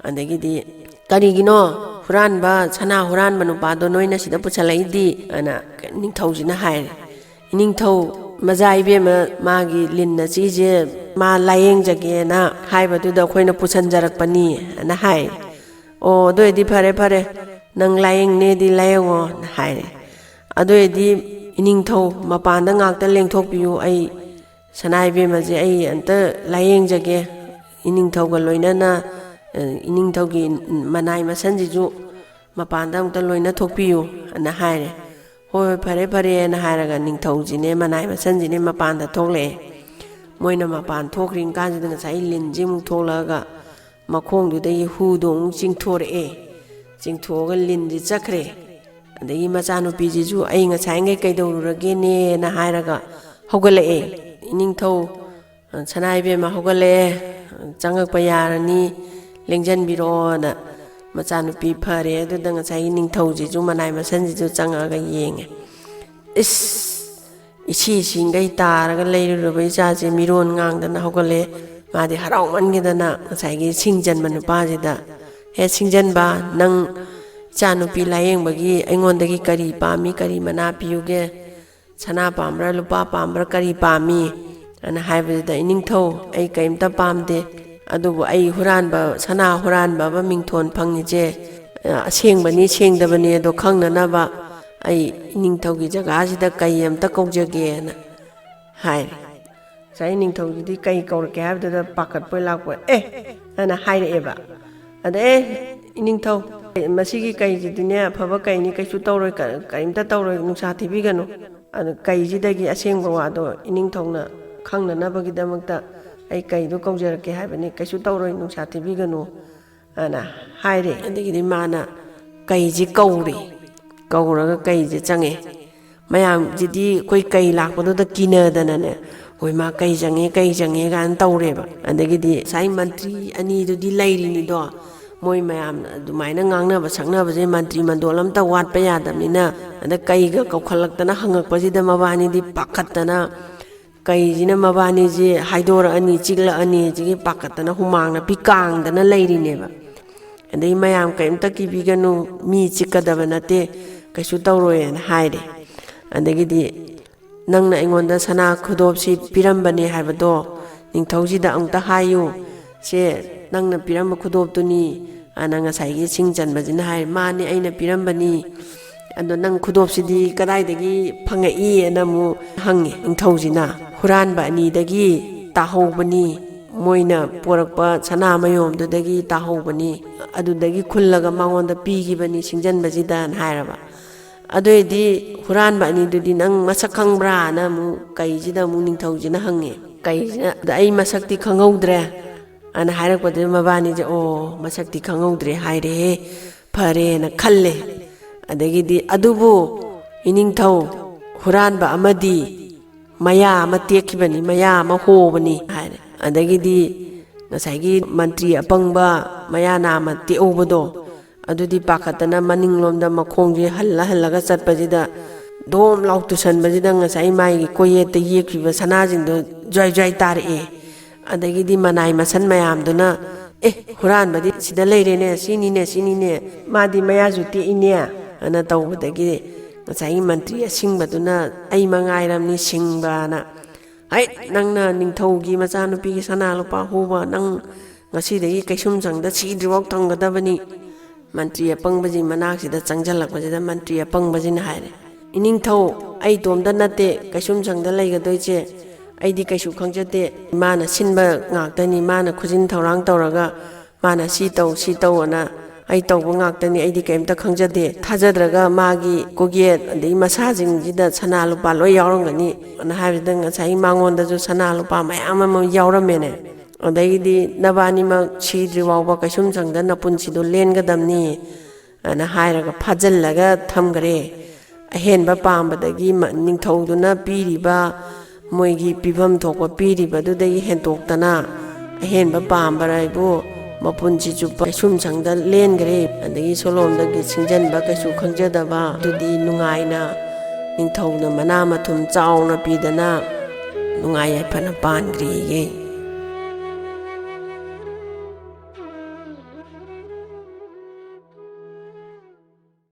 ꯑꯗꯒꯤꯗꯤ, "ꯀꯔꯤꯒꯤꯅꯣ ꯍꯨꯔꯥꯟꯕ, ꯁꯅꯥ ꯍꯨꯔꯥꯟꯕ ꯅꯨꯄꯥꯗꯣ ꯅꯣꯏꯅ ꯁꯤꯗ ꯄꯨꯁꯜꯂꯛꯏꯗꯤ?" ꯑꯅ ꯅꯤꯡꯊꯧꯁꯤꯅ ꯍꯥꯏꯔꯦ꯫ ꯅꯤꯡꯊꯧ ꯃꯖꯥ ꯏꯕꯦꯝꯃ ꯃꯥꯒꯤ ꯂꯤꯟ ꯑꯁꯤꯁꯦ ꯃꯥ ꯂꯥꯏꯌꯦꯡꯖꯒꯦꯅ ꯍꯥꯏꯕꯗꯨꯗ ꯑꯩꯈꯣꯏꯅ ꯄꯨꯁꯟꯖꯔꯛꯄꯅꯤ ꯍꯥꯏꯅ ꯍꯥꯏ꯫ "ꯑꯣ, ꯑꯗꯨ ꯑꯣꯏꯔꯗꯤ ꯐꯔꯦ, ꯐꯔꯦ, ꯅꯪ ꯂꯥꯏꯌꯦꯡꯅꯦꯗꯤ ꯂꯥꯏꯌꯦꯡꯉꯣꯅ" ꯍꯥꯏꯔꯦ꯫ "ꯑꯗꯨ ꯑꯣꯏꯔꯗꯤ ꯏꯅꯤꯡꯊꯧ ꯃꯄꯥꯟꯗ ꯉꯥꯛꯇ ꯂꯦꯡꯊꯣꯛꯄꯤꯌꯨ, ꯑꯩ ꯁꯅꯥ ꯏꯕꯦꯝꯃꯁꯦ ꯑꯩ ꯑꯝꯇ ꯂꯥꯏꯌꯦꯡꯖꯒꯦ, ꯏꯅꯤꯡꯊꯧꯒ ꯂꯣꯏꯅꯅ, ꯑ, ꯏꯅꯤꯡꯊꯧꯒꯤ ꯃꯅꯥꯏ ꯃꯁꯟꯁꯤꯁꯨ ꯃꯄꯥꯟꯗ ꯑꯃꯨꯛꯇ ꯂꯣꯏꯅ ꯊꯣꯛꯄꯤꯌꯨ" ꯑꯅ ꯍꯥꯏꯔꯦ꯫ "ꯍꯣꯏ, ꯍꯣꯏ, ꯐꯔꯦ, ꯐꯔꯦꯅ" ꯍꯥꯏꯔꯒ ꯅꯤꯡꯊꯧꯁꯤꯅꯦ ꯃꯅꯥꯏ ꯃꯁꯟꯁꯤꯅꯦ ꯃꯄꯥꯟꯗ ꯊꯣꯛꯂꯛꯑꯦ꯫ ꯃꯣꯏꯅ ꯃꯄꯥꯟ ꯊꯣꯛꯈ꯭ꯔꯤ ꯀꯥꯟꯁꯤꯗ ꯉꯁꯥꯏ ꯂꯤꯟꯁꯤ ꯑꯃꯨꯛ ꯊꯣꯛꯂꯛꯑꯒ ꯃꯈꯣꯡꯗꯨꯗꯒꯤ ꯍꯨꯗꯣ ꯑꯃꯨꯛ ꯆꯤꯡꯊꯣꯔꯛꯑꯦ꯫ ꯆꯤꯡꯊꯣꯛꯑꯒ ꯂꯤꯟꯁꯤ ꯆꯠꯈ꯭ꯔꯦ꯫ ꯑꯗꯒꯤ ꯃꯆꯥꯅꯨꯄꯤꯁꯤꯁꯨ "ꯑꯩ ꯉꯁꯥꯏꯉꯩ ꯀꯩꯗꯧꯔꯨꯔꯒꯦꯅꯦꯅ" ꯍꯥꯏꯔꯒ ꯍꯧꯒꯠꯂꯛꯑꯦ꯫ "ꯏꯅꯤꯡꯊꯧ, ꯁꯅꯥ ꯏꯕꯦꯝꯃ ꯍꯧꯒꯠꯂꯛꯑꯦ, ꯆꯪꯉꯛꯄ ꯌꯥꯔꯅꯤ, ꯂꯦꯡꯖꯟꯕꯤꯔꯣꯅ" ꯃꯆꯥꯅꯨꯄꯤ ꯐꯔꯦ꯫ ꯑꯗꯨꯗ ꯉꯁꯥꯏꯒꯤ ꯅꯤꯡꯊꯧꯁꯤꯁꯨ ꯃꯅꯥꯏ ꯃꯁꯟꯁꯤꯁꯨ ꯆꯪꯉꯛꯑꯒ ꯌꯦꯡꯉꯦ꯫ "ꯏꯁ, ꯏꯁꯤ ꯏꯁꯤꯡꯈꯩ ꯇꯥꯔꯒ ꯂꯩꯔꯨꯔꯕ ꯏꯆꯥꯁꯦ ꯃꯤꯔꯣꯟ ꯉꯥꯡꯗꯅ ꯍꯧꯒꯠꯂꯦ"꯫ ꯃꯥꯗꯤ ꯍꯔꯥꯎꯃꯟꯒꯤꯗꯅ ꯉꯁꯥꯏꯒꯤ ꯁꯤꯡ ꯆꯟꯕ ꯅꯨꯄꯥꯁꯤꯗ, "ꯍꯦ ꯁꯤꯡꯖꯟꯕ, ꯅꯪ ꯏꯆꯥꯅꯨꯄꯤ ꯂꯥꯏꯌꯦꯡꯕꯒꯤ ꯑꯩꯉꯣꯟꯗꯒꯤ ꯀꯔꯤ ꯄꯥꯝꯃꯤ, ꯀꯔꯤ ꯃꯅꯥ ꯄꯤꯌꯨꯒꯦ? ꯁꯅꯥ ꯄꯥꯝꯕ꯭ꯔꯥ, ꯂꯨꯄꯥ ꯄꯥꯝꯕ꯭ꯔꯥ, ꯀꯔꯤ ꯄꯥꯝꯃꯤ?" ꯑꯅ ꯍꯥꯏꯕꯗꯨꯗ, "ꯏꯅꯤꯡꯊꯧ, ꯑꯩ ꯀꯔꯤꯝꯇ ꯄꯥꯝꯗꯦ, ꯑꯗꯨꯕꯨ ꯑꯩ ꯍꯨꯔꯥꯟꯕ, ꯁꯅꯥ ꯍꯨꯔꯥꯟꯕ ꯑꯃ ꯃꯤꯡꯊꯣꯟ ꯐꯪꯉꯤꯁꯦ, ꯑ, ꯑꯁꯦꯡꯕꯅꯤ ꯁꯦꯡꯗꯕꯅꯤ ꯑꯗꯣ ꯈꯪꯅꯅꯕ ꯑꯩ ꯏꯅꯤꯡꯊꯧꯒꯤ ꯖꯒꯥꯁꯤꯗ ꯀꯩ ꯑꯝꯇ ꯀꯧꯖꯒꯦꯅ" ꯍꯥꯏꯔꯦ꯫ ꯉꯁꯥꯏ ꯅꯤꯡꯊꯧꯁꯤꯗꯤ ꯀꯩ ꯀꯧꯔꯛꯀꯦ ꯍꯥꯏꯕꯗꯨꯗ ꯄꯥꯈꯠꯄꯣꯏ ꯂꯥꯛꯄꯣꯏ "ꯑꯦ" ꯍꯥꯏꯅ ꯍꯥꯏꯔꯛꯑꯦꯕ꯫ ꯑꯗ, "ꯑꯦ, ꯏꯅꯤꯡꯊꯧ, ꯃꯁꯤꯒꯤ ꯀꯩꯁꯤꯗꯤꯅꯦ ꯑꯐꯕ ꯀꯩꯅꯤ, ꯀꯩꯁꯨ ꯇꯧꯔꯣꯏ, ꯀ-, ꯀꯔꯤꯝꯇ ꯇꯧꯔꯣꯏ, ꯅꯨꯡꯁꯥ ꯊꯤꯕꯤꯒꯅꯨ꯫ ꯑꯗꯨ ꯀꯩꯁꯤꯗꯒꯤ ꯑꯁꯦꯡꯕ ꯋꯥꯗꯣ ꯏꯅꯤꯡꯊꯧꯅ ꯈꯪꯅꯅꯕꯒꯤꯗꯃꯛꯇ ꯑꯩ ꯀꯩꯗꯣ ꯀꯧꯖꯔꯛꯀꯦ ꯍꯥꯏꯕꯅꯤ, ꯀꯩꯁꯨ ꯇꯧꯔꯣꯏ, ꯅꯨꯡꯁꯥ ꯊꯤꯕꯤꯒꯅꯨ" ꯑꯅ ꯍꯥꯏꯔꯦ꯫ ꯑꯗꯒꯤꯗꯤ ꯃꯥꯅ ꯀꯩꯁꯤ ꯀꯧꯔꯦ꯫ ꯀꯧꯔꯒ ꯀꯩꯁꯦ ꯆꯪꯉꯦ꯫ ꯃꯌꯥꯝꯁꯤꯗꯤ ꯑꯩꯈꯣꯏ ꯀꯩ ꯂꯥꯛꯄꯗꯨꯗ ꯀꯤꯅꯗꯅꯅꯦ, "ꯍꯣꯏ, ꯃꯥ ꯀꯩ ꯆꯪꯉꯦ, ꯀꯩ ꯆꯪꯉꯦ" ꯀꯥꯏꯅ ꯇꯧꯔꯦꯕ꯫ ꯑꯗꯒꯤꯗꯤ ꯉꯁꯥꯏ ꯃꯟꯇ꯭ꯔꯤ ꯑꯅꯤꯗꯨꯗꯤ ꯂꯩꯔꯤꯅꯤꯗꯣ, ꯃꯣꯏ ꯃꯌꯥꯝ ꯑꯗꯨꯃꯥꯏꯅ ꯉꯥꯡꯅꯕ ꯁꯛꯅꯕꯁꯦ ꯃꯟꯇ꯭ꯔꯤ ꯃꯟꯗꯣꯜ ꯑꯝꯇ ꯋꯥꯠꯄ ꯌꯥꯗꯕꯅꯤꯅ, ꯑꯗ ꯀꯩꯒ ꯀꯧꯈꯠꯂꯛꯇꯅ ꯍꯪꯉꯛꯄꯁꯤꯗ ꯃꯕꯥꯅꯤꯗꯤ ꯄꯥꯈꯠꯇꯅ, ꯀꯩꯁꯤꯅ ꯃꯕꯥꯅꯤꯁꯦ ꯍꯥꯏꯗꯣꯔꯛꯑꯅꯤ, ꯆꯤꯛꯂꯛꯑꯅꯤ, ꯁꯤꯒꯤ ꯄꯥꯈꯠꯇꯅ ꯍꯨꯃꯥꯡ ꯅꯥꯄꯤ ꯀꯥꯡꯗꯅ ꯂꯩꯔꯤꯅꯦꯕ꯫ ꯑꯗꯩ ꯃꯌꯥꯝ ꯀꯔꯤꯝꯇ ꯀꯤꯕꯤꯒꯅꯨ, ꯃꯤ ꯆꯤꯛꯀꯗꯕ ꯅꯠꯇꯦ, ꯀꯩꯁꯨ ꯇꯧꯔꯣꯏꯅ ꯍꯥꯏꯔꯦ꯫ ꯑꯗꯒꯤꯗꯤ "ꯅꯪꯅ ꯑꯩꯉꯣꯟꯗ ꯁꯅꯥ ꯈꯨꯗꯣꯞꯁꯤ ꯄꯤꯔꯝꯕꯅꯦ ꯍꯥꯏꯕꯗꯣ ꯅꯤꯡꯊꯧꯁꯤꯗ ꯑꯃꯨꯛꯇ ꯍꯥꯏꯌꯨ꯫ ꯁꯦ ꯅꯪꯅ ꯄꯤꯔꯝꯕ ꯈꯨꯗꯣꯞꯇꯨꯅꯤ" ꯑꯅ ꯉꯁꯥꯏꯒꯤ ꯁꯤꯡ ꯆꯟꯕꯁꯤꯅ ꯍꯥꯏ, "ꯃꯥꯅꯤ, ꯑꯩꯅ ꯄꯤꯔꯝꯕꯅꯤ꯫ ꯑꯗꯣ ꯅꯪ ꯈꯨꯗꯣꯞꯁꯤꯗꯤ ꯀꯗꯥꯏꯗꯒꯤ ꯐꯪꯉꯛꯏ?" ꯑꯅ ꯑꯃꯨꯛ ꯍꯪꯉꯦ ꯅꯤꯡꯊꯧꯁꯤꯅ꯫ "ꯍꯨꯔꯥꯟꯕ ꯑꯅꯤꯗꯒꯤ ꯇꯥꯍꯧꯕꯅꯤ, ꯃꯣꯏꯅ ꯄꯣꯔꯛꯄ ꯁꯅꯥ ꯃꯌꯣꯝꯗꯨꯗꯒꯤ ꯇꯥꯍꯧꯕꯅꯤ, ꯑꯗꯨꯗꯒꯤ ꯈꯨꯜꯂꯒ ꯃꯉꯣꯟꯗ ꯄꯤꯈꯤꯕꯅꯤ ꯁꯤꯡꯖꯟꯕꯁꯤꯗꯅ" ꯍꯥꯏꯔꯕ꯫ "ꯑꯗꯨ ꯑꯣꯏꯗꯤ ꯍꯨꯔꯥꯟꯕ ꯑꯅꯤꯗꯨꯗꯤ ꯅꯪ ꯃꯁꯛ ꯈꯪꯕ꯭ꯔꯥꯅ?" ꯑꯃꯨꯛ ꯀꯩꯁꯤꯗ ꯑꯃꯨꯛ ꯅꯤꯡꯊꯧꯁꯤꯅ ꯍꯪꯉꯦ꯫ ꯀꯩꯁꯤꯅ, "ꯑꯗ ꯑꯩ ꯃꯁꯛꯇꯤ ꯈꯪꯍꯧꯗ꯭ꯔꯦ" ꯑꯅ ꯍꯥꯏꯔꯛꯄꯗꯨꯗ ꯃꯕꯥꯅꯤꯁꯦ, "ꯑꯣ, ꯃꯁꯛꯇꯤ ꯈꯪꯍꯧꯗ꯭ꯔꯦ ꯍꯥꯏꯔꯦꯍꯦ, ꯐꯔꯦꯅ" ꯈꯜꯂꯦ꯫ ꯑꯗꯒꯤꯗꯤ, "ꯑꯗꯨꯕꯨ ꯏꯅꯤꯡꯊꯧ, ꯍꯨꯔꯥꯟꯕ ꯑꯃꯗꯤ ꯃꯌꯥ ꯑꯃ ꯇꯦꯛꯈꯤꯕꯅꯤ, ꯃꯌꯥ ꯑꯃ ꯍꯣꯕꯅꯤ" ꯍꯥꯏꯔꯦ꯫ ꯑꯗꯒꯤꯗꯤ ꯉꯁꯥꯏꯒꯤ ꯃꯟꯇ꯭ꯔꯤ ꯑꯄꯪꯕ ꯃꯌꯥ ꯅꯥꯝꯃ ꯇꯦꯛꯍꯧꯕꯗꯣ, ꯑꯗꯨꯗꯤ ꯄꯥꯈꯠꯇꯅ ꯃꯅꯤꯡꯂꯣꯝꯗ ꯃꯈꯣꯡꯁꯦ ꯍꯜꯂ ꯍꯜꯂꯒ ꯆꯠꯄꯁꯤꯗ, ꯗꯣꯝ ꯂꯥꯎ ꯇꯨꯁꯟꯕꯁꯤꯗ ꯉꯁꯥꯏ ꯃꯥꯒꯤ ꯀꯣꯌꯦꯠꯇ ꯌꯦꯛꯈꯤꯕ ꯁꯅꯥꯁꯤꯡꯗꯣ ꯖ꯭ꯋꯥꯏ ꯖ꯭ꯋꯥꯏ ꯇꯥꯔꯛꯑꯦ꯫ ꯑꯗꯒꯤꯗꯤ ꯃꯅꯥꯏ ꯃꯁꯟ ꯃꯌꯥꯝꯗꯨꯅ, "ꯑꯦ, ꯍꯨꯔꯥꯟꯕꯗꯤ ꯁꯤꯗ ꯂꯩꯔꯦꯅꯦ, ꯁꯤꯅꯤꯅꯦ, ꯁꯤꯅꯤꯅꯦ, ꯃꯥꯗꯤ ꯃꯌꯥꯁꯨ ꯇꯦꯛꯏꯅꯦ" ꯑꯅ ꯇꯧꯕꯗꯒꯤ ꯉꯁꯥꯏꯒꯤ ꯃꯟꯇ꯭ꯔꯤ ꯑꯁꯤꯡꯕꯗꯨꯅ, "ꯑꯩ ꯃꯉꯥꯏꯔꯝꯅꯤ ꯁꯤꯡꯕꯅ, ꯍꯩꯠ, ꯅꯪꯅ ꯅꯤꯡꯊꯧꯒꯤ ꯃꯆꯥꯅꯨꯄꯤꯒꯤ ꯁꯅꯥ ꯂꯨꯄꯥ ꯍꯨꯕ, ꯅꯪ ꯉꯁꯤꯗꯒꯤ ꯀꯩꯁꯨꯝꯁꯪꯗ ꯁꯤꯗ꯭ꯔꯤꯐꯥꯎ ꯊꯝꯒꯗꯕꯅꯤ"꯫ ꯃꯟꯇ꯭ꯔꯤ ꯑꯄꯪꯕꯁꯤ ꯃꯅꯥꯛꯁꯤꯗ ꯆꯪꯁꯤꯜꯂꯛꯄꯁꯤꯗ ꯃꯟꯇ꯭ꯔꯤ ꯑꯄꯪꯕꯁꯤꯅ ꯍꯥꯏꯔꯦ, "ꯏꯅꯤꯡꯊꯧ, ꯑꯩ ꯏꯇꯣꯝꯇ ꯅꯠꯇꯦ ꯀꯩꯁꯨꯝꯁꯪꯗ ꯂꯩꯒꯗꯣꯏꯁꯦ, ꯑꯩꯗꯤ ꯀꯩꯁꯨ ꯈꯪꯖꯗꯦ꯫ ꯃꯥꯅ ꯁꯤꯟꯕ ꯉꯥꯛꯇꯅꯤ, ꯃꯥꯅ ꯈꯨꯖꯤꯟ ꯊꯧꯔꯥꯡ ꯇꯧꯔꯒ ꯃꯥꯅ ꯁꯤ ꯇꯧ, ꯁꯤ ꯇꯧ ꯑꯅ ꯑꯩ ꯇꯧꯕ ꯉꯥꯛꯇꯅꯤ, ꯑꯩꯗꯤ ꯀꯩꯝꯇ ꯈꯪꯖꯗꯦ꯫ ꯊꯥꯖꯗ꯭ꯔꯒ ꯃꯥꯒꯤ ꯀꯣꯛꯌꯦꯠ ꯑꯗꯩ ꯃꯁꯥꯁꯤꯡꯁꯤꯗ ꯁꯅꯥ ꯂꯨꯄꯥ ꯂꯣꯏ ꯌꯥꯎꯔꯝꯒꯅꯤ" ꯑꯅ ꯍꯥꯏꯕꯗ ꯉꯁꯥꯏ ꯃꯉꯣꯟꯗꯁꯨ ꯁꯅꯥ ꯂꯨꯄꯥ ꯃꯌꯥꯝ ꯑꯃ ꯌꯥꯎꯔꯝꯃꯦꯅꯦ꯫ ꯑꯗꯒꯤꯗꯤ, "ꯅꯕꯥꯅꯤꯃꯛ ꯁꯤꯗ꯭ꯔꯤ ꯐꯥꯎꯕ ꯀꯩꯁꯨꯝꯁꯪꯗ ꯅꯄꯨꯟꯁꯤꯗꯣ ꯂꯦꯟꯒꯗꯕꯅꯤ" ꯑꯅ ꯍꯥꯏꯔꯒ ꯐꯥꯖꯤꯜꯂꯒ ꯊꯝꯈ꯭ꯔꯦ꯫ ꯑꯍꯦꯟꯕ ꯄꯥꯝꯕꯗꯒꯤ ꯃ-, ꯅꯤꯡꯊꯧꯗꯨꯅ ꯄꯤꯔꯤꯕ, ꯃꯣꯏꯒꯤ ꯄꯤꯐꯝ ꯊꯣꯛꯄ ꯄꯤꯔꯤꯕꯗꯨꯗꯒꯤ ꯍꯦꯟꯇꯣꯛꯇꯅ ꯑꯍꯦꯟꯕ ꯄꯥꯝꯕ ꯍꯥꯏꯕꯨ ꯃꯄꯨꯟꯁꯤ ꯆꯨꯞꯄ ꯀꯩꯁꯨꯝꯁꯪꯗ ꯂꯦꯟꯈ꯭ꯔꯦ꯫ ꯑꯗꯒꯤ ꯁꯣꯂꯣꯝꯗꯒꯤ ꯁꯤꯡꯖꯟꯕ ꯀꯩꯁꯨ ꯈꯪꯖꯗꯕ ꯑꯗꯨꯗꯤ ꯅꯨꯡꯉꯥꯏꯅ ꯅꯤꯡꯊꯧꯅ ꯃꯅꯥ ꯃꯊꯨꯝ ꯆꯥꯎꯅ ꯄꯤꯗꯅ ꯅꯨꯡꯉꯥꯏ ꯌꯥꯏꯐꯅ ꯄꯥꯟꯈ꯭ꯔꯦꯌꯦ꯫